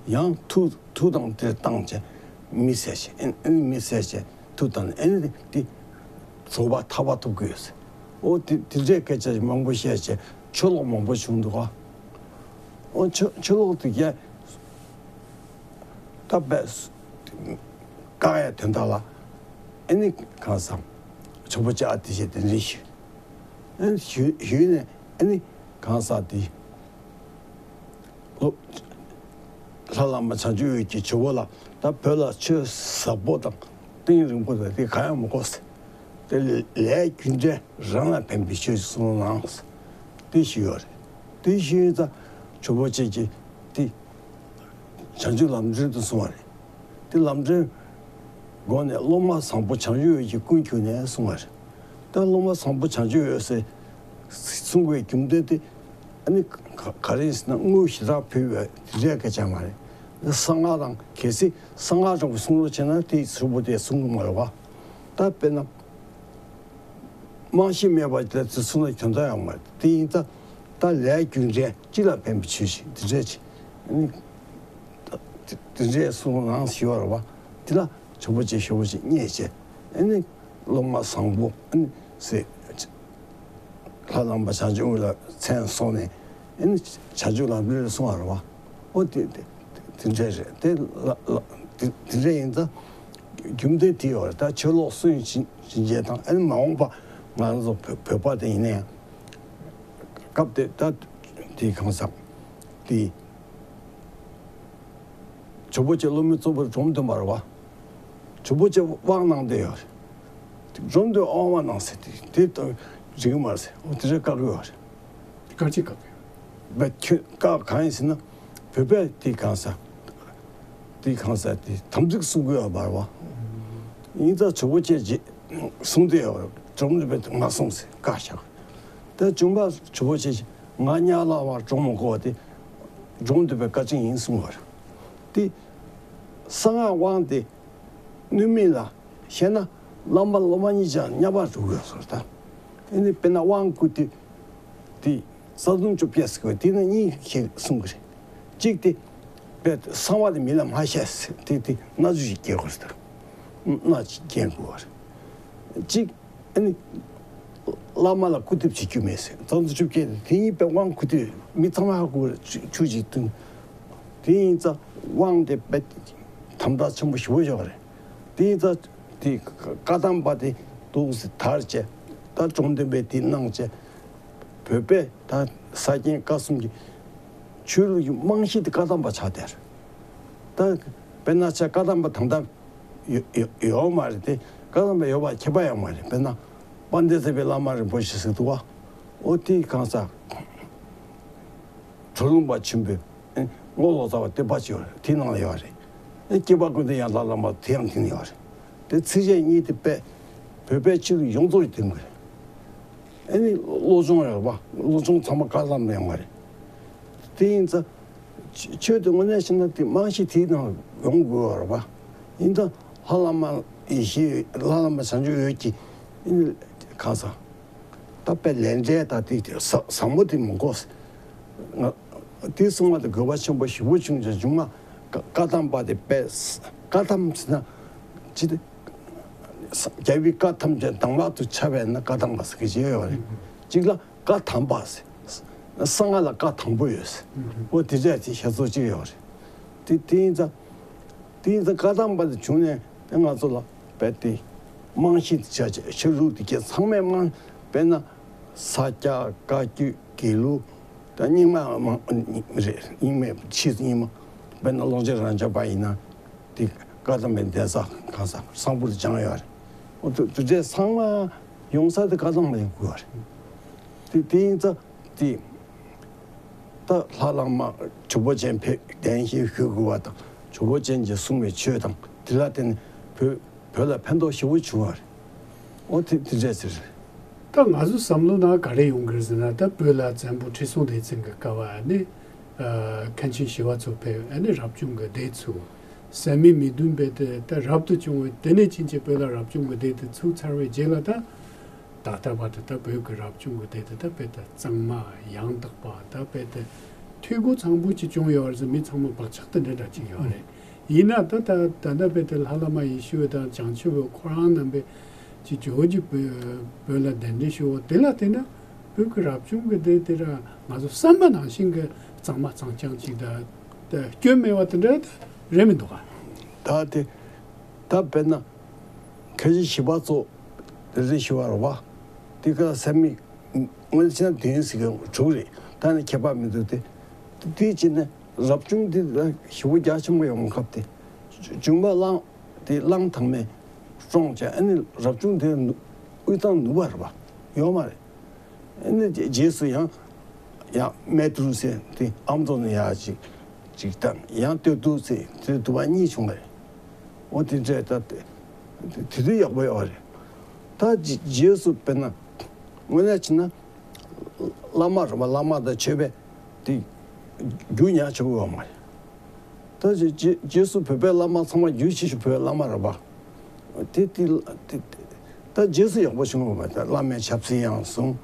ཡང་མཐུ་མཐུ་དང་དེ་བཏང་བྱས་མི་བསད་བྱས་ཨེ་ཨེ་མི་བསད་བྱས་མཐུ་བཏང་ཨེ་དེ་རྫོགས་པ་ཐར་པ་ཐོབ་ཀྱི་ཡོད་ཟེར། འོ་དེ་དེ་འདྲའི་སྐད་ཆ་མང་པོ་བཤད་བྱས་ཆུ་ལོག་མང་པོ་བྱུང་འདུག་ག་འོ་ཆུ་ཆུ་ལོག་དེ་རྒྱ། ད་བས་བཀག་ཡ་དོན་དག་ལ་ཨ་ནི་གང་ཟག་ཇོ་བོ་རྗེ་ཨ་ཏི་ཤས་གདན་འདྲེན་ཞུས། ཨ་ནི་ཞུས་ཞུས་ནས་ཨ་ནི་གང་ཟག་དེ་ལོ་ལྷ་བླ་མ་བྱང་ཆུབ་འོད་ཀྱིས་ཇོ་བོ་ལ་ད་བོད་ལ་ཆོས་ཟབ་པོ་དང་གཏིང་རིང་པོ་དང་དེ་གང་ཡང་མི་དགོས་ཟེར། དེ་ལས་རྒྱུ་འབྲས་རང་ལ་ཕན་པའི་ཆོས་ཤིག་གསུང་རོགས་གནང་ཟེར། དེ་ཞུས་ཡོད་རེད། དེ་ཞུས་ཡོད་ཙང་ཇོ་བོ་རྗེ་གིས་དེ་བྱང་ཆུབ་ལམ་སྒྲོན་དུ་གསུངས་པ་རེད། དེ་ལམ་སྒྲོན་སྒོ་ནས་སློབ་མ་བཟང་པོ་བྱང་ཆུབ་འོད་ཀྱིས་ཀུན་གྱུར་ནས་གསུངས་པ་རེད། ད་སློབ་མ་བཟང་པོ་བྱང་ཆུབ་འོད་ཟེར་གསུང་བའི་རྒྱུ་མཚན་དེ་ ཨ་ནི་ག་ག་རེ་ཟེར་ན་དངུལ་ཞེ་དྲག་ཕུལ་བའི་དེ་འདྲའི་སྐད་ཆ་མ་རེད། གསང་སྔགས་དང་གལ་སྲིད་གསང་སྔགས་གྲོགས་པོ་གསུང་རོགས་བྱས་ན་དེ་གཟུགས་པོ་དེ་གསུང་གི་མ་རེད་བ། ད་དཔེར་ན་རྨང་གཞི་མེད་པ་དེ་ཚོ་གསུང་ན་དོན་དག་ཡོད་མ་རེད། དེ་ཡིན་ད་ད་ལས་རྒྱུ་འབྲས་སྤྱི་ལ་ཕན་པའི་ཆོས་ཤིག་དེ་འདྲས་ཅིག་ཨ་ནི་དེ་འདྲས་གསུང་རང་ཞུ་བ་རེད་བ། དེ་ལ་ཇོ་བོ་རྗེ་ཞོལ་པོ་ཅིག་རྙེད་བྱས་ཨ་ནི་སློབ་མ་བཟང་པོ་ཨ་ནི་ཟེར། ལྷ་ལམ་པ་བྱང་ཆུབ་དབུས་ལ་མཚན་གསོལ་ནས་ཨེ་ནི་བྱང་ཆུབ་ལམ་རིམ་ལ་སོང་བ་རེད་བ། ཨོ་དེ་དེ་དེ་འདྲས་རེད་དེ་ལ་ལ་དེ་དེ་འདྲས་ཡིན་ཙང་རྒྱུ་མཚན་དེ་ཡོད་རེད། ད་ཆོས་ལོག་སུན་ཞིང་ཞིང་རྗེ་དང་ཨེ་ནི་མ་འོངས་པ་ང་རང་ཚོ་བོད་བོད་པ་དེ་ཡིན་ནའི་སྐབས་དེ་ད་དེ་གང་ཟག་དེ། ཇོ་བོ་རྗེ་སློབ་མའི་གཙོ་བོར་འབྲོམ་སྟོན་པ་རེད་བ། ཇོ་བོ་རྗེ་དབང་གནང་བསྡད་ཡོད་རེད། འབྲོམ་སྟོན་དབང་མ་གནང་ཟེར་དེ་དེ་ལྟ་བུ་རིག་གི་མ་རེད་ཟེར། འོ་དེ་འདྲ་བཀག་གི་ཡོད་རེད། དེ་ག་ཅི་བཀག་གི་ཡོད། བས་ཁྱོད་བཀག་གང་ཡིན་ཟེར་ན་བོད་པས་དེ་གང་ཟག་དེ་གང་ཟག་དེ་དམ་ཚིག་སྲུང་གི་ཡོད་མ་རེད་བ། ཡིན་ཙང་ཇོ་བོ་རྗེ་རྗེ་གསུང་བསྡད་ཡོད་རེད། འབྲོམ་སྟོན་པས་མ་གསུང་ཟེར་བཀག་བཞག་དེ་བྱུང་བ་ཇོ་བོ་རྗེ་ང་གཉའ་ལ་བར་འགྲོ་མི་དགོས་པ་དེ་འབྲོམ་སྟོན་པའི་བཀའ་དྲིན་ཡིན་གསུངས་པ་རེད། དེ་གསང་སྔགས་དབང་དེ་གནོད་མིན་ལ་བཤད་ན་བླ་མ་སློབ་མ་གཉིས་ཆར་མཉམ་པར་འགྲོ་དགོས་སོ། ད་ཨེ་ནི་དཔེར་ན་དབང་བསྐུར་དུས་དེ་རྩ་ལྟུང་བཅོ་བརྒྱད་ཟེར་བ་དེ་ནི་གཉིས་ཞིག་གསུང་གི་རེད། གཅིག་དེ་དཔེ་གསང་བ་དེ་མི་ལ་མ་བཤད་ཟེར་དེ་དེ་མནའ་ཆུ་ཞིག་སྐྱེལ་དགོས་ཟེར། མནའ་ཞིག་སྐྱེལ་དགོས་པ་རེད། གཅིག་ཨ་ནི། བླ་མ་ལ་སྐུར་འདེབས་བྱེད་རྒྱུ་མེད་ཟེར། རྩ་ལྟུང་བཅོ་བརྒྱད་དེ་ཡིན་པའི་དབང་བསྐུར་དུས་མི་ཚང་མ་ཧ་གོ་ཆུ་ཆུ་ཅིག་བཏུང་། དེ་ཡིན་ཙང་དབང་དེ་དཔེ་དམ་དྲག་ཆེན་པོ་ཞེ་པོ་ཡོད་རེད། དེ་ཡིན་ཙང་དེ་བཀའ་གདམས་པ་དེ་འདུག་སེ་དར་བྱས་ད་འབྲོམ་སྟོན་པས་དེ་གནང་བྱས། བོད་པས་ད་ས་སྐྱེས་བཀའ་གསུམ་གྱི་ཆོས་ལུགས་ཀྱི་རྨང་གཞི་དེ་བཀའ་གདམས་པ་ཆགས་བསྡད་རེད། ད་དཔེར་ན་ཆ་བཀའ་གདམས་པ་དང་དམ། ཡོད་ཡོད་ཡོད་མ་རེད་དེ། བཀའ་གདམས་པ་ཡོད་པ་ཁྱད་པར་ཡོད་མ་རེད། དཔེར་ན་དཔལ་ལྡན་ཚེ་དཔལ་བླ་མ་རིན་པོ་ཆེ་ཟེར་འདུག་བ། ཨོ་དེའི་གང་ཟག་གྲུབ་ལུང་པ་ཆེན་པོའི་ཨེ་རྔོག་ལོ་ཙཱ་བ་བསྟོད་པ་ཅིག་ཡོད་རེད། དེའི་ནང་ལ་ཡོད་རེད། ཨེ་སྐྱེས་པ་ཀུན་ཏུ་ཡང་ལྷ་བླ་མ་དེ་ཡང་དེ་ནས་ཡོད་རེད། དེ་ཚིགས་བཅད་གཉིས་དེ་དཔེ་བོད་པའི་ཆོས་ལུགས་ཡོངས་རྫོགས་ཀྱི་དེ་མོ་རེད། ཨེ་ནི་བློ་སྦྱོང་ཡོད་རེད་བ། བློ་སྦྱོང་ཚང་མ་བཀའ་གདམས་པ་ཡོང་བ་རེད། དེ་ཡིན་ཙང་། ཆོས་དེ་དངོས་གནས་བྱས་ན་དེ་རྨང་གཞི་དེའི་ནང་ཡོང་དགོས་པ་རེད་པ། ཡིན་ད་ལྷ་བླ་མ་ཡེ་ཤེས་ལྷ་བླ་མ་བྱང་ཆུབ་འོད་ཀྱི་ཨེ་ནི་གང་ཟག་ད་དཔེ་ལས་འབྲས་དང་དེ་ཟབ་ཟབ་མོ་དེ་མི་དགོས། ང་དེ་གསུང་བ་དེ་དགོས་པ་ཆེན་པོ་ཞེ་པོ་བྱུང་ཀྱང་བྱུང་ང་བཀའ་གདམས་པ་དེ་དཔེ་བཀའ་གདམས་ཟེར་ན་ཅི་སྟེ། རྒྱལ་བའི་བཀའ་ཐམས་ཅད་གདམས་ངག་ཏུ་འཆད་པས་ན་བཀའ་གདམས་པ་ཟེར་གྱི་ཡོད་རེད། གཅིག་ལ། བཀའ་དམ་པ་ཟེར། གསང་སྔགས་ལ་བཀའ་དང་པོ་ཡོད་ཟེར། ཨོ་དེ་འདྲ་དེ་ཞེ་སོགས་གཅིག་ཡོད་རེད། དེ་དེ་ཡིན་ཙང་། དེ་ཡིན་ཙང་བཀའ་དམ་པ་དེ་བྱུང་ནས་དེ་ང་ཚོ་ལ་རྦད་དེ་རྨང་གཞི་དེ་ཆགས་ཆེ་ཆོས་ལུགས་དེ་གས་ཚང་མས་རྨང་དཔེར་ན་ས་སྐྱ་བཀའ་བརྒྱུད་དགེ་ལུགས་དང་རྙིང་མ་མ་རེད། རྙིང་མའི་ཕྱིས་རྙིང་མ་དཔེར་ན་ཀློང་ཆེན་རབ་འབྱམས་པ་ཡིན་ན། དེ་བཀའ་གདམས་པའི་གདན་ས་གང་ས་གསང་ཕུར་སྦྱངས་ཡོད་རེད། འོ་དེ་དེ་འདྲའི་ཚང་མ་ཡོང་ས་དེ་བཀའ་གདམས་ལ་ཡོང་དགོས་པ་རེད། དེ་དེ་ཡིན་ཙང་དེ་ད་ལྷ་བླ་མ་ཇོ་བོ་རྗེ་ཕེབས་གདན་ཞུ་ཞུ་དགོས་པ་དང་ཇོ་བོ་རྗེ་གིས་གསུངས་པའི་ཆོས་དང་དེ་ལ་བརྟེན་ནས་བོད་བོད་ལ་ཕན་ཐོགས་ཞེ་པོ་བྱུང་བ་རེད། འོ་དེ་དེ་འདྲས་ཟེར། ད་ང་ཚོ་བསམ་བློ་ནང་ག་རེ་ཡོང་གི་རེད་ཟེར་ན་ད་བོད་ལ་བཙན་པོ་ཁྲི་སྲོང་ལྡེ་བཙན་གྱི་སྐབས་ཨ་ནི་ཨ་མཁན་ཆེན་ཞི་བ་འཚོ་ཕེབས། ཨ་ནི་རབ་བྱུང་གི་སྡེ་ཚུགས། སད་མི་མི་བདུན་པའི་དེ་ད་རབ་ཏུ་བྱུང་བའི་དེ་ནས་ཕྱིན་ཆད་བོད་ལ་རབ་བྱུང་གི་སྡེ་དེ་ཚུགས་ཚར་བའི་རྗེས་ལ་ད་ད་ལྟ་བར་དུ་ད་བོད་ཀྱི་རབ་བྱུང་གི་སྡེ་དེ་ད་དཔེ་ད་གཙང་མ་ཡང་དག་པ་ད་དཔེ་ད་འཐུས་སྒོ་ཚང་པོ་ཅིག་བྱུང་ཡོད་རེད་ཟེར། མི་ཚང་མ་བག་ཆགས་དེ་འདྲ་འདྲ་ཅིག་ཡོད་རེད། ཡིན་ན་ད་ད་ད་ལྟ་བོད་དེ་ལྷ་བླ་མ་ཡེ་ཤེས་དང་བྱང་ཆུབ་འོད་ཁོ་རང་རྣམ་པས་ཅིག་ཇོ་བོ་རྗེ་བོད་བོད་ལ་གདན་འདྲེན་ཞུ་བ་དེ་ལ་བལྟས་ན་བོད་ཀྱི་རབ་བྱུང་གི་སྡེ་དེ་ར་ང་ཚོ་བསམ་པ་ནང་བཞིན་གྱི་གཙང་མ་གཙང་རྐྱང་ཅིག་དང་ད་སྐྱོན་མེད་པ་དེ་འདྲ་ད་རེད་མི་འདུག་ག་ད་དེ་ད་དཔེར་ན་མཁན་ཆེན་ཞི་བ་འཚོ་དེ་རེད་ཞུ་བ་རེད་བ། དེ་ག་སད་མི་དངོས་གནས་བྱས་ན་བདུན་ཟེར་གྱི་དྲུག་རེད། ད་ནི་ཁྱད་པར་མི་འདུག་སྟེ། དེ་བྱས་ནས་རབ་བྱུང་འདི་ལ་ཞེ་པོ་རྒྱ་ཆེན་པོ་ཡོང་སྐབས་དེ། འབྱུང་པོ་གླང་དེ་གླང་དར་མས་བཀྲོངས་བྱས། ཨ་ནི་རབ་བྱུང་དེ་དབུས་གཙང་ནུབ་པ་རེད་པ། ཡོད་མ་རེད། ཨ་ནི་རྗེས་སུ་ཡང་ཡང་སྨད་ཏུར་ཟེར་དེ་ཨ་མདོ་ནས་ཡར་ཅིག་ཅིག་དང་ཡང་སྟོད་ཐུག་ཟེར་དེ་དུ་བ་གཉིས་བྱུང་བ་རེད། འོ་དེ་འདྲས་ད་དེ་དུས་ཡག་པོ་ཡོད་རེད། ད་རྗེས་རྗེས་སུ་དཔེར་ན་དངོས་གནས་བྱས་ན། བླ་མ་རེད་པ། བླ་མ་དང་ཆོས་པས་དེ་རྒྱུ་ཉག་ཆེ་བོ་ཡོད་མ་རེད། ད་རྗེས་རྗེས་སུ་བོད་པའི་བླ་མ་ཚང་མ་རྒྱུ་ཆེ་ཤོས་བོད་པའི་བླ་མ་རེད་པ། དེ་དེ་དེ་ད་རྗེས་སུ་ཡག་པོ་བྱུང་བ་མ་རེད། བླ་མའི་ཆབ་སྲིད་ཡང་བཟུང་།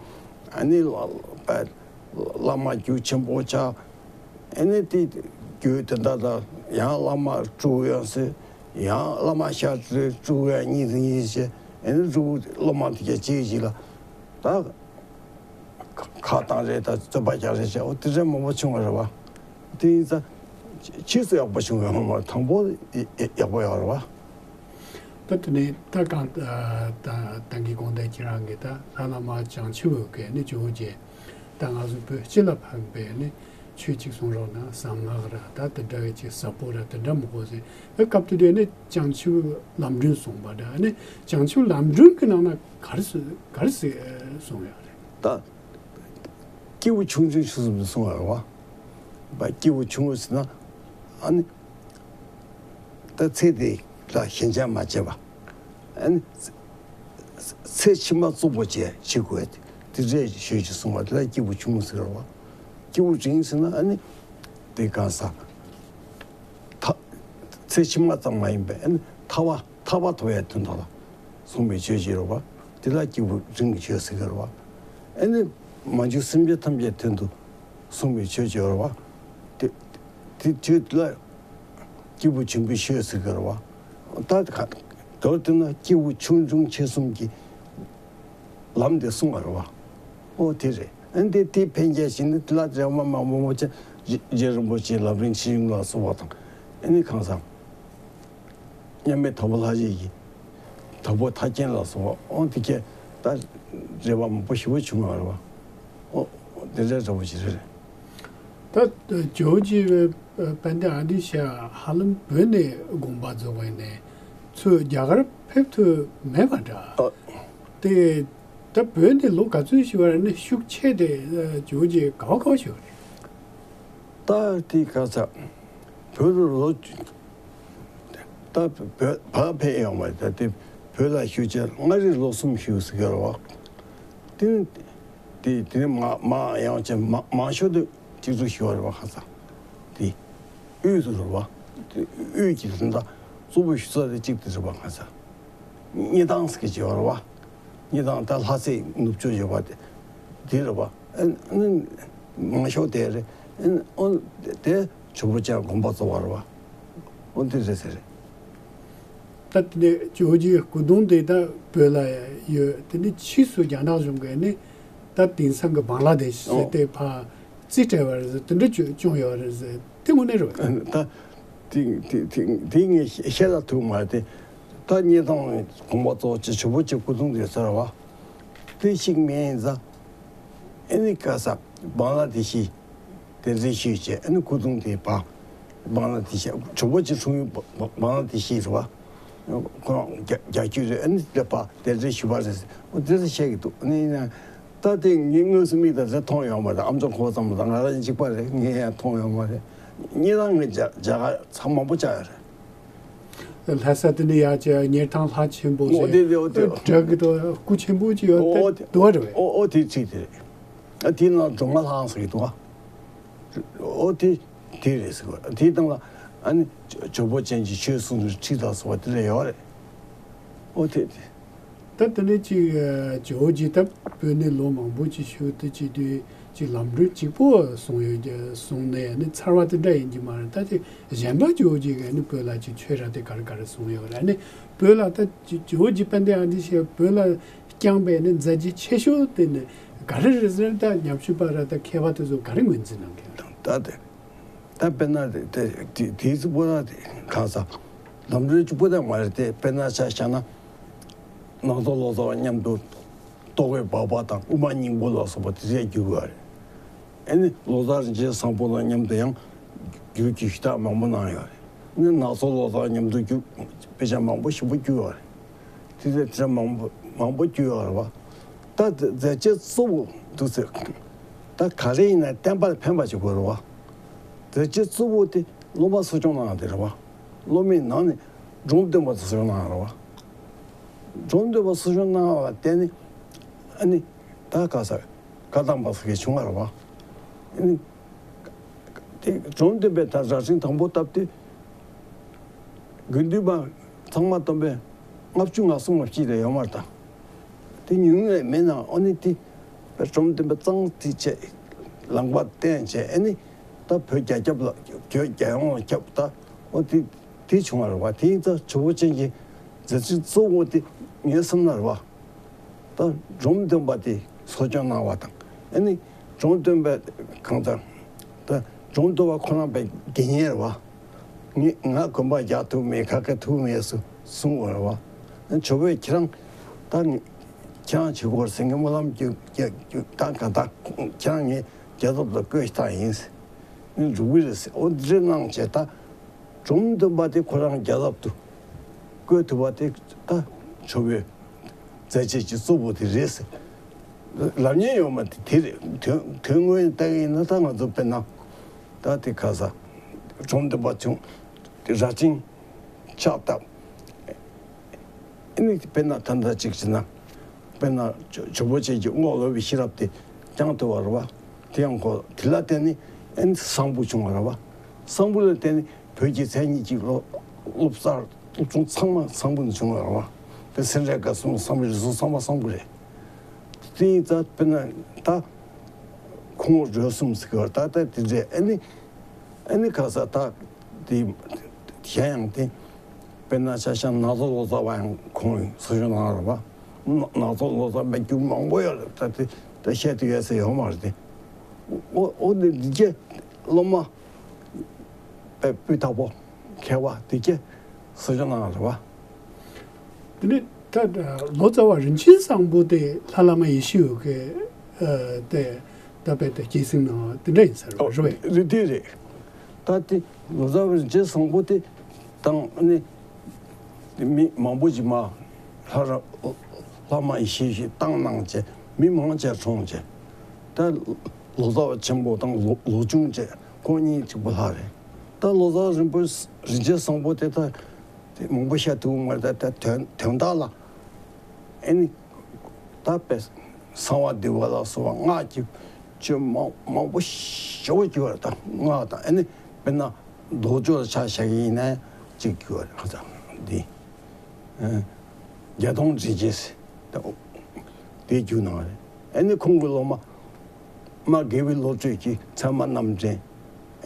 ཨ་ནི་བླ་མ་རྒྱུ་ཆེན་པོ་ཆགས། ཨ་ནི་དེ་རྒྱུ་དེ་འདྲ་ད་ཡང་བླ་མ་སྤྲུལ་ཡང་ཟེར། ཡང་བླ་མ་ཤར་སྤྲུལ་ཡང་གཉིས་དང་གཉིས་བྱས། ཨ་ནི་སྤྲུལ་སློབ་མ་དེ་ག་ཅིག་ཅིག་ལ་ད། ཁ་བཏང་རེད། ད་རྩོད་པ་རྒྱག་རེད་བྱས། འོ་དེ་འདྲ་མང་པོ་བྱུང་བ་རེད་བ། དེ་ཡིན་ཙང་ཕྱིས་སུ་ཡག་པོ་བྱུང་བའི་ཧོ་མ་དང་པོ་ཡག་པོ་ཡོད་རེད་བ། ད་དེ་ནས་ད་གང་ད་ད་གིན་གོང་དེ་ཁྱེད་རང་གིས་ད་ལྷ་བླ་མ་བྱང་ཆུབ་འོད་ཀྱི་ནི་ཇོ་བོ་རྗེ་ད་ང་ཚོ་བོད་སྤྱི་ལ་ཕན་པའི་ནི་ཆོས་གཅིག་གསུང་རོགས་གནང་། གསང་སྔགས་ར་ད་དེ་འདྲ་བའི་ཅིག་ཟབ་པོ་ར་དེ་འདྲ་མང་པོ་ཟེར། ཨེ་སྐབས་དེ་དུས་ནི་བྱང་ཆུབ་ལམ་སྒྲོན་གསུངས་པ་འདྲ། ནི་བྱང་ཆུབ་ལམ་སྒྲོན་གྱི་ནང་ན་ག་རེ་ག་རེ་གསུངས་ཡོད་རེད། ད་སྐྱེས་བུ་ཆུང་ཆུང་ཆུང་གསུམ་གསུང་བ་རེད་བ། སྐྱེས་བུ་ཆུང་ངུ་ཟེར་ན་ཨ་ནི་ད་ཚེ་འདི་ལ་ཞེན་ཆགས་མ་བྱེད་པ། ཨ་ནི་ཚེ་ཕྱི་མ་རྩུབ་པོ་བྱེད་བྱེད་དགོས། དེ་འདྲས་ཞོལ་གྱིས་གསུང་བ་དེ་ལ་སྐྱེས་བུ་ཆུང་ངུ་ཟེར་བ། སྐྱེས་བུ་འབྲིང་ཟེར་ན་ཨ་ནི་དེ་གང་ཟག་ཐ་ཚེ་ཕྱི་མ་ཙམ་མ་ཡིན་པའི་ཨ་ནི་ཐར་པ་ཐར་པ་ཐོབ་པའི་དོན་དག་ལ་གསུངས་པའི་ཆོས་ཅིག་རེད་བ། དེ་ལ་སྐྱེས་བུ་འབྲིང་གི་ཆོས་ཟེར་གི་རེད་བ། ཨ་ནི་མ་གྱུར་སེམས་ཅན་ཐམས་ཅད་དོན་དུ་གསུངས་པའི་ཆོས་ཅིག་རེད་བ། དེ་དེ་ཆོས་དེ་ལ་སྐྱེས་བུ་ཆེན་པོའི་ཆོས་ཟེར་གི་རེད་བ། ད་ག་མདོར་བསྡུ་ན་སྐྱེས་བུ་ཆུང་ཆུང་ཆེ་གསུམ་གྱི་ལམ་དེ་གསུངས་པ་རེད་བ། ཨོ་དེ་རེད། ཨ་ནི་དེ་དེ་ཕན་ཆད་ཞིག་ནི་དེ་ལ་རེ་བ་མང་པོ་མང་པོ་བྱས། རྗེ་རིན་པོ་ཆེའི་ལམ་རིམ་ཆེ་ཆུང་ལ་སོགས་པ་དང་། ཨ་ནི་གང་ཟག་མཉམ་མེད་དྭགས་པོ་ལྷ་རྗེ་ཡི་དྭགས་པོ་ཐར་རྒྱན་ལ་སོགས་པ། ཨོ་དེ་གས་ད་རེ་བ་མང་པོ་ཞེ་པོ་བྱུང་བ་རེད་བ། ཨོ་དེ་འདྲ་འདྲ་པོ་ཞིག་རེད། ད་ཇོ་བོ་རྗེ་དཔལ་ལྡན་ཨ་ཏི་ཤ་ཧ་ལམ་བོད་ནས་དགོངས་པ་རྫོགས་པ་ཡིན་ནའི་ཚུར་རྒྱ་གར་ཕེབས་ཐུབ་མེད་པ་འདྲ། ཨ། དེ་ད་བོད་ནས་ལོ་ག་ཚོད་ཞིག་བར་ནས་ཤུགས་ཆེ་དེ་ཇོ་བོ་རྗེ་ག་བ་ག་བ་ཞིག་རེད། ད་དེ་ག་ཚ་བོད་ལ་ལོ་ད་བོད་ཕར་ཕེབས་ཡོང་བ་ད་དེ་བོད་ལ་ཤུགས་ཆེ་མངའ་རིས་ལོ་གསུམ་བཞུགས་ཟེར་གི་རེད་བ། དེ་དེ་དེ་ནས་མ་མ་ཡང་ཅན་མ་མང་ཤོས་དེ་གཅིག་ཏུ་ཞུ་བ་རེད་བ། ཁ་ས་དེ་དབུས་སུ་རེད་བ། དེ་དབུས་ཀྱི་དོན་དག་གཙོ་བོ་ཞུ་ས་དེ་གཅིག་དེ་རེད་བ། ཁ་ས་སྙེ་ཐང་ཟེར་གྱི་བརྗོད་པ་རེད་བ། སྙེ་ཐང་ད་ལྷ་སའི་ནུབ་ཕྱོགས་ཡོད་པ་དེ་དེ་རེད་བ། ཨ་ནི་མང་ཤོས་དེ་རེད། ཨ་ནི་ཨོ་དེ་ཇོ་བོ་རྗེ་དགོངས་པ་རྫོགས་པ་རེད་བ། ཨོ་དེ་རེད་ཟེར་རེད། ད་དེ་ནས་ཇོ་བོ་རྗེའི་སྐུ་གདུང་དེ་ད་བོད་ལ་ཡོད། དེ་ནས་ཕྱིས་སུ་རྒྱ་ནག་གཞུང་གིས་ནི་ད་དེང་སང་གི་བང་ལ་དེ་ཤི་ཟེར་ཨོ་དེ་ཕར་རྩིས་སྤྲད་པ་རེད་ཟེར། དེ་འདྲ་བྱུང་བྱུང་ཡོད་རེད་ཟེར། དེ་དངོས་གནས་རེད་བ། ད་དེ་དེ་དེ་དེ་ངས་བཤད་ལ་ཐུག་མ་རེད་དེ། ད་སྙེ་ཐང་དགོངས་པ་རྫོགས་ཀྱི་ཇོ་བོ་རྗེ་སྐུ་གདུང་དེ་ཟེར་བ། དེ་ཤི་མེད་ཡིན་ཙང་། ཨ་ནི་ག་ས་བང་ལ་དེ་ཤི། དེ་རྩིས་ཞུས་བྱས། ཨ་ནི་སྐུ་གདུང་དེ་ཕར་བང་ལ་དེ་ཤི། ཇོ་བོ་རྗེ་འཁྲུངས་ཡུལ་བང་ལ་དེ་ཤི་རེད་བ། ཁོ་རང་རྒྱ་རྒྱ་ཁྱོད་རེད། ཨ་ནི་དེ་ཕར་དེ་རྩིས་ཞུས་པ་རེད། འོ་དེ་ཚོ་བཤད་ཀྱི་འདུག་ཨ་ནི་ཡིན་ན་ད་དེ་ངས་དངོས་སུ་མིག་དང་དེ་མཐོང་ཡོད་མ་རེད། ཨ་མཆོག་ཁོ་ཙམ་དང་ང་རང་གཅིག་པ་རེད། ངས་ཡང་མཐོང་ཡོད་མ་རེད། སྙེ་ཐང་ངས་རྒྱ་རྒྱ་གར་ཚང་མང་པོ་བཅར་ཡོད་རེད། ལྷ་ས་དེ་ནས་ཡར་བཅར་སྙེ་ཐང་ལྷ་ཆེན་པོ་འོ་ཟེར་དེ་དེ་འོ་དེ་བྲག་གི་དོ་སྐུ་ཆེན་པོ་ཅིག་ཡོད་དེ་འོ་དེ་འདུག་བ་རེད་བས། འོ་འོ་དེ་ཚིག་དེ་རེད། ཨ་དེའི་ནང་སྒྲོལ་མ་ལྷ་ཁང་ཟེར་གྱི་འདུག་ཨ། འོ་དེ་དེ་རེད་ཟེར་གི། དེའི་སྟེང་ལ་ཨ་ནི་ཇོ་བོ་རྗེ་གི་ཆོས་གསུང་གི་ཁྲིད་དང་སོགས་པ་དེ་འདྲ་ཡོད་རེད། འོ་དེ་དེ། ད་དེ་ནས་ཅིག་ཇོ་བོ་རྗེ་ད་བོད་ནས་ལོ་མང་པོ་ཅིག་བཞུགས་དུས་ཅིག་དུས་ཅིག་ལམ་སྒྲོན་གཅིག་པོ་གསུངས་ཡོད་ཀྱི་གསུངས་ནས་ནི་ཚར་བ་དེ་འདྲ་ཡིན་གྱི་མ་རེད། ད་ཅིག་གཞན་པ་ཇོ་བོ་རྗེ་གིས་ནི་བོད་ལ་ཅིག་ཆོས་ར་དེ་ག་རེ་ག་རེ་གསུངས་ཡོད་རེད། ནི་བོད་ལ་ད་ཇོ་བོ་རྗེ་དཔལ་ལྡན་ཨ་ཏི་ཤས་བོད་ལ་བསྐྱངས་པའི་ནི་མཛད་རྗེས་ཆེ་ཤོས་དེ་ནི་ག་རེ་རེད་ཟེར། ད་ཉམས་ཞིབ་པ་ར་ད་མཁས་པ་དེ་ཚོ་ག་རེ་ངོས་འཛིན་གནང་གི་ད་དེ། ད་དཔེར་ན་དེ་དེ་དེ་ཚོ་པོ་ད་དེ་གང་ས་ལམ་སྒྲོན་གཅིག་པོ་ད་མ་རེད་དེ། དཔེར་ན་ཆ་བཞག་ན་ནང་ཚོ་ལོ་ཙཱ་བ་མཉམ་དུ་རྟོག་གེ་སྦག་སྦག་དང་དབུ་མ་སྙིང་པོ་ལ་སོགས་པ་དེ་ཚོ་བསྒྱུར་ཡོད་རེད། ཨ་ནི་ལོ་ཙཱ་རིན་ཆེན་བཟང་པོ་དང་མཉམ་དུ་ཡང་བསྒྱུར་གྱི་ཞུ་དག་མང་པོ་གནང་ཡོད་རེད། ཨ་ནི་ནང་ཚོ་ལོ་ཙཱ་བ་མཉམ་དུ་བསྒྱུར་དཔེ་ཆ་མང་པོ་ཞེ་པོ་བསྒྱུར་ཡོད་རེད། དེ་ཚོ་དེ་འདྲ་མང་པོ་མང་པོ་བསྒྱུར་ཡོད་རེད་བ། ད་མཛད་རྗེས་གཙོ་བོ་འདུག་ཟེར། ད་ག་རེ་ཡིན་ན་བསྟན་པར་ཕན་པ་ཞིག་དགོས་རེད་བ། མཛད་རྗེས་གཙོ་བོ་དེ་སློབ་མ་གསོ་སྐྱོང་གནང་བ་དེ་རེད་བ། སློབ་མའི་ནང་ནས་འབྲོམ་སྟོན་པ་གསོ་སྐྱོང་གནང་བ་རེད་བ། འབྲོམ་སྟོན་པ་གསོ་སྐྱོང་གནང་བ་ལ་བརྟེན་ནས་ཨ་ནི་ད་ག་ས་ བཀའ་གདམས་པ་ཟེར་མཁན་བྱུང་བ་རེད་བ། ཨ་ནི། དེ་འབྲོམ་སྟོན་པས་ད་རྭ་སྒྲེང་དང་པོ་བཏབ་དུས། དགེ་འདུན་པ་ཚང་མ་བཏོན་པས་ལྔ་བཅུ་ང་གསུམ་ལ་གཅིག་ལས་ཡོད་མ་རེད་ད། དེ་ཉུང་ངུ་ལས་མེད་ན་ཨ་ནི་དེ། འབྲོམ་སྟོན་པས་གཙང་དེ་བྱས། ལངས་པ་བསྟན་བྱས་ཨ་ནི། ད་བོད་རྒྱ་ཁྱབ་ལ་བོད་རྒྱལ་ཡོངས་ལ་ཁྱབ་ད། ཨོ་དེ་དེ་བྱུང་བ་རེད་བ། དེ་ཡིན་ཙང་ཇོ་བོ་རྗེ་གི་མཛད་འཕྲིན་གཙོ་བོ་དེ་ངའི་བསམ་ན་རེད་བ། ད་འབྲོམ་སྟོན་པ་དེ་གསོ་སྐྱོང་གནང་བ་དང་། ཨ་ནི་འབྲོམ་སྟོན་པ་གང་ལྟར། ད་འབྲོམ་སྟོན་པ་ཁོ་རང་པའི་དགེ་བསྙེན་རེད་བ། ངས་ང་དགོན་པ་རྒྱག་ཐུབ་མེད། ཁ་སྐད་ཐུབ་མེད་ཟེར་གསུངས་པ་རེད་བ། ཨ་ཇོ་བོས་ཁྱེད་རང་ད་ནི་ཁྱེད་རང་བྱེད་དགོས་ཟེར་ངས་སྨོན་ལམ་རྒྱག་རྒྱག་རྒྱག་ད་གང་ལྟར་ཁྱེད་རང་ངའི་རྒྱལ་ཚབ་ལ་བསྐོས་བཏང་ཡིན་ཟེར། ངས་འགྲུབ་གི་རེད་ཟེར། ཨོ་འདི་འདྲ་གནང་བྱས་ད། འབྲོམ་སྟོན་པ་དེ་ཁོ་རང་རྒྱལ་ཚབ་ཏུ་བསྐོས་ཐུབ་པ་དེ་ད་ཇོ་བོའི་མཛད་རྗེས་ཀྱི་གཙོ་བོ་དེ་རེད་ཟེར། ལབ་མཁན་ཡོད་མ་རེད། དེ་རེད། དོན་དོན་དངོས་བལྟས་ཡིན་ན་ད་ང་ཚོ་དཔེར་ན་ད་དེ་ག་ས་འབྲོམ་སྟོན་པ་བྱུང་། དེ་རྭ་སྒྲེང་ཕྱག་བཏབ། ཨ་ནི་དཔེར་ན་ད་ལྟ་གཅིག་བྱས་ན། དཔེར་ན་ཇོ་ཇོ་བོ་རྗེ་གི་རྔོག་ལོབ་པའི་ཤེས་རབ་དེ་བསྐྱངས་ཐུབ་པ་རེད་བ། དེ་ཡང་ཁོ་དེ་ལ་བརྟེན་ནས་ཨ་ནི་གསང་ཕུ་བྱུང་བ་རེད་བ། གསང་ཕུ་ལ་བརྟེན་ནས་བོད་ཀྱི་མཚན་ཉིད་ཀྱི་སློབ་སློབ་གསར་སློབ་ཆུང་ཚང་མ་གསང་ཕུ་ནས་བྱུང་བ་རེད་བ། དེ་སེ་འབྲས་དགའ་གསུམ་གསང་ཕུ། རིགས་གསུམ་གསང་བ་གསང་ཕུ་རེད། དེ་ཡིན་ཙང་དཔེར་ན་ད་ཁོང་རོལ་གསུམ་ཟེར་གི་བ། ད་ལྟ་དེ་འདྲས་ཨ་ནི། ཨ་ནི་ག་ས་ད་དེ་གཞན་ཡང་དེ། དཔེར་ན་ཆ་བཞག་ན་ནག་ཚོ་ལོ་ཙཱ་བ་ཡང་ཁོང་གིས་གསོ་སྐྱོང་གནང་རེད་བ། ན་ནག་ཚོ་ལོ་ཙཱ་མི་རྒྱུ་མང་པོ་ཡོད་རེད། ད་དེ་ད་བཤད་དུ་ཡོད་ས་ཡོད་མ་རེད་དེ། ཨོ་ཨོ་དེ་འདི་གྱད་སློབ་མ་དཔེ་སྤུས་དག་པོ་མཁས་པ་དེ་གྱད་གསོ་སྐྱོང་གནང་རེད་བ། དེ་ནས་ད་ལོ་ཙཱ་བ་རིན་ཆེན་བཟང་པོ་དེ་ལྷ་བླ་མ་ཡེ་ཤེས་འོད་ཀྱི་ཨ་དེ་ད་དཔེ་དེ་སྐྱེད་སྲིང་གནང་བ་དེ་འདྲ་ཡིན་ས་རེད་ཨོ་རེད་བས། རེད་དེ་རེད། ད་དེ་ལོ་ཙཱ་བ་རིན་ཆེན་བཟང་པོ་དེ་དང་ནི་མི་མང་པོ་ཅིག་མ་ལྷ་ར་ལྷ་མ་ཡེ་ཤེས་ཞིག་བཏང་གནང་བྱས་མི་མང་ཆེ་གྲོངས་བྱས། ད་ལོ་ཙཱ་བ་ཆེན་པོ་དང་ལོ་ལོ་ཆུང་བྱས་ཁོང་གཉིས་གཅིག་པུ་ལྷག་རེད། ད་ལོ་ཙཱ་རིན་པོ་རིན་ཆེན་བཟང་པོ་དེ་ད། དེ་མང་པོ་བཤད་ཐུབ་མ་རེད། ད་དོན་དོན་དག་ལ་ཨེ་ནི་ད་དཔེ་གསང་བ་འདུས་པ་ལ་སོགས་པ་སྔགས་ཀྱི་ཆོས་མང་མང་པོ་ཞེ་པོ་ཅིག་ཡོད་རེད། ད་སྔགས་དང་ཨེ་ནི་དཔེར་ན་རྡོ་རྗེ་ལ་ཆ་བཞག་གི་ཡིན་ན་ཅིག་ཡོད་རེད། ཁ་ཚ་འདི་ཨེ་བརྒྱད་སྟོང་འགྲེལ་བྱེད་ཟེར་ད་དེ་བསྒྱུར་གནང་བ་རེད། ཨེ་ནི་ཁོང་གི་སློབ་མ། མ་དགེ་བའི་བློ་གྲོས་ཀྱི་ཚད་མ་རྣམ་འདྲེན།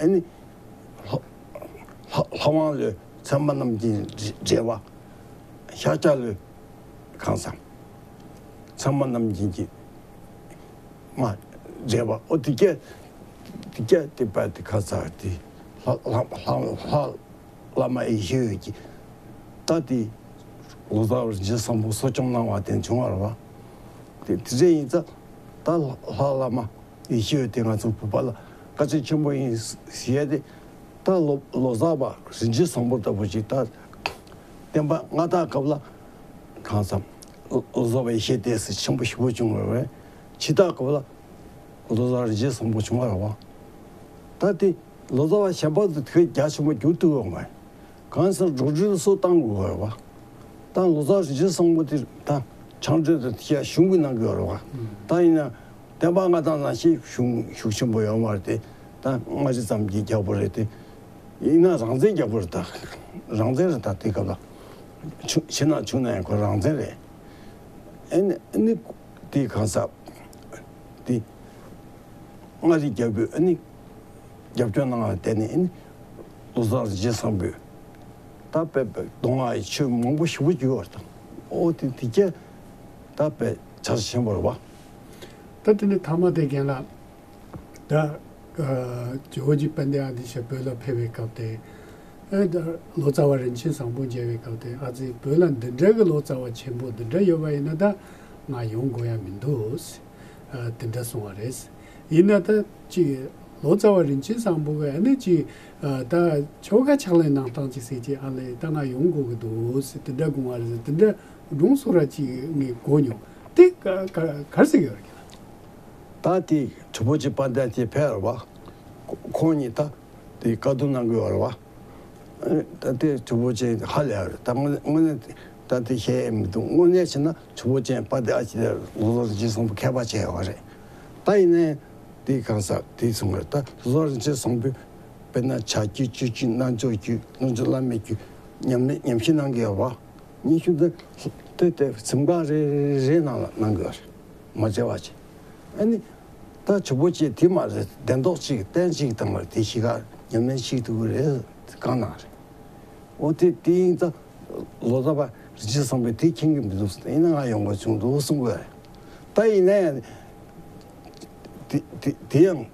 ཨེ་ནི། ལྷ་ལྷ་ལྷ་དབང་ལོས་ཚད་མ་རྣམ་འདྲེན་འགྲེལ་བ། ཤཱཀྱ་ལོས་གང་ཟག་ཚད་མ་རྣམ་འདྲེན་གྱི་མ་འགྲེལ་བ། ཨོ་དེ་སྐད་དེ་སྐད་དེ་པ་དེ་ཁ་ཚ་དེ་ལྷ་ལྷ་ལྷ་ལྷ། བླ་མ་ཡེ་ཤེས་འོད་ཀྱི་ད་དེ་ལོ་ཙཱ་བ་རིན་ཆེན་བཟང་པོ་གསོ་སྐྱོང་གནང་བ་དེ་བྱུང་བ་རེད་བ། དེ་དེ་འདྲ་ཡིན་ཙང་ད་ལྷ་བླ་མ་ཡེ་ཤེས་འོད་དེ་ང་ཚོ་བོད་པ་ལ་བཀའ་དྲིན་ཆེན་པོ་ཡིན་ཟེར་ཡ་དེ། ད་ལོ་ལོ་ཙཱ་བ་རིན་ཆེན་བཟང་པོ་ལྟ་བུ་ཅིག་ད་བསྟན་པ་སྔ་དར་སྐབས་ལ་གང་ཟག་ལོ་ཙཱ་བ་ཡེ་ཤེས་འོད་ཟེར་ཆེན་པོ་ཞེ་པོ་བྱུང་བ་རེད། ཕྱི་དར་སྐབས་ལ་ལོ་ཙཱ་བ་རིན་ཆེན་བཟང་པོ་བྱུང་བ་རེད་བ། ད་དེ། ལོ་ཙཱ་བ་གཞན་པ་ཚོ་དེ་རྒྱ་ཆེན་པོ་འགྱུར་ཐུབ་ཡོད་མ་རེད། གང་ཟེར་འགྲོ་གྲོན་སོགས་བཏང་དགོས་པ་རེད་བ། ད་ལོ་ཙཱ་རིན་ཆེན་བཟང་པོ་དེ་ད་ཕྱག་འབྲེལ་དུ་དེ་གཞུང་གིས་གནང་གི་ཡོད་རེད་བ། ད་ཡིན་ན་བསྟན་པ་སྔ་དར་ནང་བཞིན་གཞུང་ཤུགས་ཆེན་པོ་ཡོད་མ་རེད་དེ། ད་མངའ་རིས་ཙམ་གྱི་རྒྱལ་པོ་རེད་དེ། ཡིན་ན་རང་བཙན་རྒྱལ་པོ་རེད་ད། རང་བཙན་རེད་ད་དེ་སྐབས་ལ། ཆུང་ཆེ་ན་ཆུང་ན་ཡང་ཁོ་རང་བཙན་རེད། ཨེ་ནི་ཨེ་ནི་དེ་གང་ཟག་དེ། མངའ་རིས་རྒྱལ་པོས་ཨ་ནི་རྒྱབ་སྐྱོར་གནང་བ་དེ་ནི་ཨ་ནི་ལོ་ཙཱ་རིན་ཆེན་བཟང་པོས་ད་དཔེ་དཔེ་མདོ་སྔགས་ཀྱི་ཆོས་མང་པོ་ཞེ་པོ་བསྒྱུར་བ་དང་། ཨོ་དེ་དེ་གྱད་ད་དཔེ་ཆ་ཆེན་པོ་རེད་བ། ད་དེ་ནི་ཐ་མ་དེ་རྒན་ལགས་ད་ཇོ་བོ་རྗེ་དཔལ་ལྡན་ཨ་ཏི་ཤ་བོད་ལ་ཕེབས་པའི་སྐབས་དེ། ཨེ་ད་ལོ་ཙཱ་བ་རིན་ཆེན་བཟང་པོ་མཇལ་བའི་སྐབས་དེ་ཨ་ཙི་བོད་ལ་འདི་འདྲ་གི་ལོ་ཙཱ་བ་ཆེན་པོ་འདི་འདྲ་ཡོད་པ་ཡིན་ན་ད་ང་ཡོང་དགོས་ཡ་མི་འདུག་ཟེར། ཨ་དེ་འདྲ་གསུང་བ་རེད། ཡིན་ན་ད་ཅིག་ལོ་ཙཱ་བ་རིན་ཆེན་བཟང་པོ་གི་ཨ་ནི་ཅིག་ཨ་ད་ཆོ་ག་ཕྱག་ལེན་གནང་སྟངས་ཅིག་ཟེར་ཅིག་ཨ་ལས་ད་ང་ཡོང་དགོས་གི་འདུག་ཟེར་དེ་འདྲ་དགོངས་པ་རེད་ཟེར་དེ་འདྲ་སྒྲུང་སོགས་ར་ཅིག་ངས་གོ་མྱོང་། དེ་ག་ག་ག་རེ་ཟེར་གི་ཡོད་རེད་ལགས། ད་དེ་གྲུབ་པ་ཆེན་དཔལ་ལྡན་དེ་ཕེབས་རེད་བ། ཁོང་གཉིས་ད་དེ་བཀའ་བསྡུར་གནང་གི་ཡོད་རེད་བ། ད་དེ་གྲུབ་པ་ཆེན་ཧ་ལས་རེད། ད་དངོས་དངོས་གནས་ད་དེ་བཤད་ཡས་མི་འདུག་དངོས་གནས་བྱས་ན་གྲུབ་པ་ཆེན་དཔལ་ལྡན་ཨ་ཅེ་ལོ་ཙཱ་རིན་ཆེན་བཟང་པོ་མཁས་པ་བྱས་ཡོད་རེད། ད་ཡིན་ནའི་དེའི་གང་ཟག་དེའི་གསུང་བར་ད་ལོ་ཙཱ་རིན་ཆེན་བཟང་པོས་དཔེར་ན་བྱ་རྒྱུད་སྤྱོད་རྒྱུད་རྣལ་འབྱོར་རྒྱུད་རྣལ་འབྱོར་བླ་མེད་རྒྱུད་ཉམས་ལེན་ཉམས་བཞེས་གནང་གི་ཡོད་པ། ཉམས་བཞེས་དེ་དེ་དེ་གཟིམ་ཁང་རེ་རེའི་ནང་ལ་གནང་གི་ཡོད་རེད། མ་བརྗེད་པ་བྱས། ཨ་ནི་ད་ཇོ་བོ་རྗེ་དེ་མ་རེད། གདན་ཐོག་གཅིག་རྟེན་གཅིག་དང་བར་དེ་གཞིས་ཀ་ཉམས་ལེན་བྱེད་ཐུབ་ཀྱི་རེད་བཀའ་གནང་རེད། འོ་དེ་དེ་ཡིན་ཙང་ལོ་ཙཱ་བ་རིན་ཆེན་བཟང་པོས་དེ་མཁྱེན་གྱི་མི་འདུག་ཟེར། ཡིན་ན་ང་ཡོང་དགོས་བྱུང་འདུག་གསུང་གི་ཡོད་རེད། ད་ཡིན་ནའི་དེ་དེ་དེ་ཡང་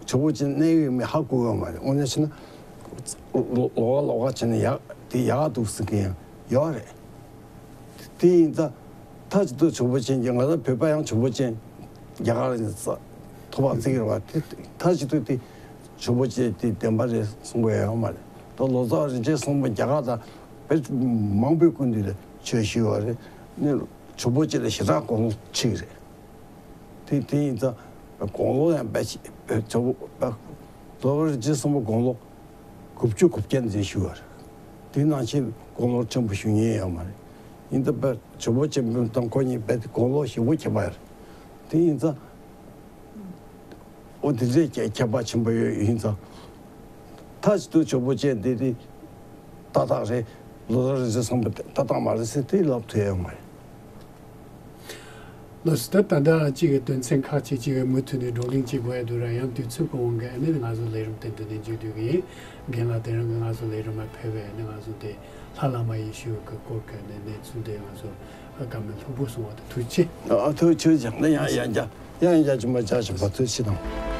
ཇོ་བོ་རྗེ་གནས་ཡུལ་མི་ཧ་གོ་ཡོད་མ་རེད། དངོས་གནས་བྱས་ན་ལོ་ལོ་ག་ལོ་ག་བྱས་ན་ཡག་དེ་ཡག་འདུག་ཟེར་མཁན་ཡང་ཡོད་རེད། དེ་ཡིན་ཙང་མཐའ་གཅིག་ཏུ་ཇོ་བོ་ཅན་གྱི་ང་ཚོ་བོད་པ་ཡང་ཇོ་བོ་ཅན་རྒྱ་གར་ནས་ཐོབ་པ་བརྩི་གི་རེད་བ། དེ་མཐའ་གཅིག་ཏུ་དེ་ཇོ་བོ་ཅན་དེ་བདེན་པ་རེད་གསུང་གི་ཡོད་མ་རེད། ད་ལོ་ཙཱ་རིན་ཆེན་བཟང་པོ་རྒྱ་གར་དང་བོད་མང་པོའི་སྐུ་མདུན་ལ་ཆོས་ཞུས་པ་རེད། ནི་ཇོ་བོ་ཅན་ལ་ཞེ་དྲག་དགུང་ལོ་ཆེ་གི་རེད། དེ་དེ་ཡིན་ཙང་དགུང་ལོ་ཡང་དཔེ་ཆེ་ཇོ་བོ་ལོ་ཙཱ་རིན་ཆེན་བཟང་པོ་དགུང་ལོ་དགུ་བཅུ་གོ་བརྒྱད་འཛིན་ཞུ་བར། དེ་ནང་བཞིན་དགུང་ལོ་ཆེན་པོ་ཞུ་མཁན་ཡོད་མ་རེད། ཡིན་ད་པ་ཇོ་བོ་རྗེ་དང་ཁོ་གཉིས་རྦད་དེ་དགུང་ལོ་ཞེ་པོ་ཁྱད་པར་ཡོད་རེད། དེ་ཡིན་ཙང་། འོ་དེ་འདྲའི་ཁྱད་ཁྱད་པར་ཆེན་པོ་ཡོད་ཡིན་ཙང་། མཐའ་གཅིག་ཏུ་ཇོ་བོ་རྗེ་འདི་དེ་ཏག་ཏག་རེད། ལོ་ཙཱ་རིན་ཆེན་བཟང་པོ་ཏག་ཏག་མ་རེད་ཟེར་དེ་ལབ་ཐུབ་ཡོད་མ་རེད། ལགས་སོ། ད་ད་ལྟ་གཅིག་གི་དོན་ཚན་ཁག་ཅིག་གཅིག་གི་མུ་མཐུད་ནས་བགྲོ་གླེང་བྱེད་དགོས་ཡ་འདུག་ར། ཡང་དུས་ཚོད་ཀྱི་དབང་གིས་ཨ་ནི་ང་ཚོ་ལས་རིམ་དེ་འདི་ནས་མཇུག་བསྡུ་གི་ཡིན། རྒན་ལགས་དེ་རིང་གི་ང་ཚོ་ལས་རིམ་ལ་ཕེབས་པའི་ཨ་ནི་ང་ཚོ་དེ་ལྷ་བླ་མ་ཡེ་ཤེས་ཀྱི་སྐོར་གྱི་ཨ་ནི་གནས་ཚུལ་དེ་ང་ཚོ་བཀའ་མོལ་ལྷུག་པོ་གསུངས་པ་དེ་ཐུགས་རྗེ་ཆེ། ཨ་ཐུགས་རྗེ་ཆེ། ཡང་ཡང་ཡང་བསྐྱར་ཡང་ཡང་བསྐྱར་ཅིག་མ་བྱ་ཞིག་པ་ཐུགས་རྗེ་ཆེ་དང་།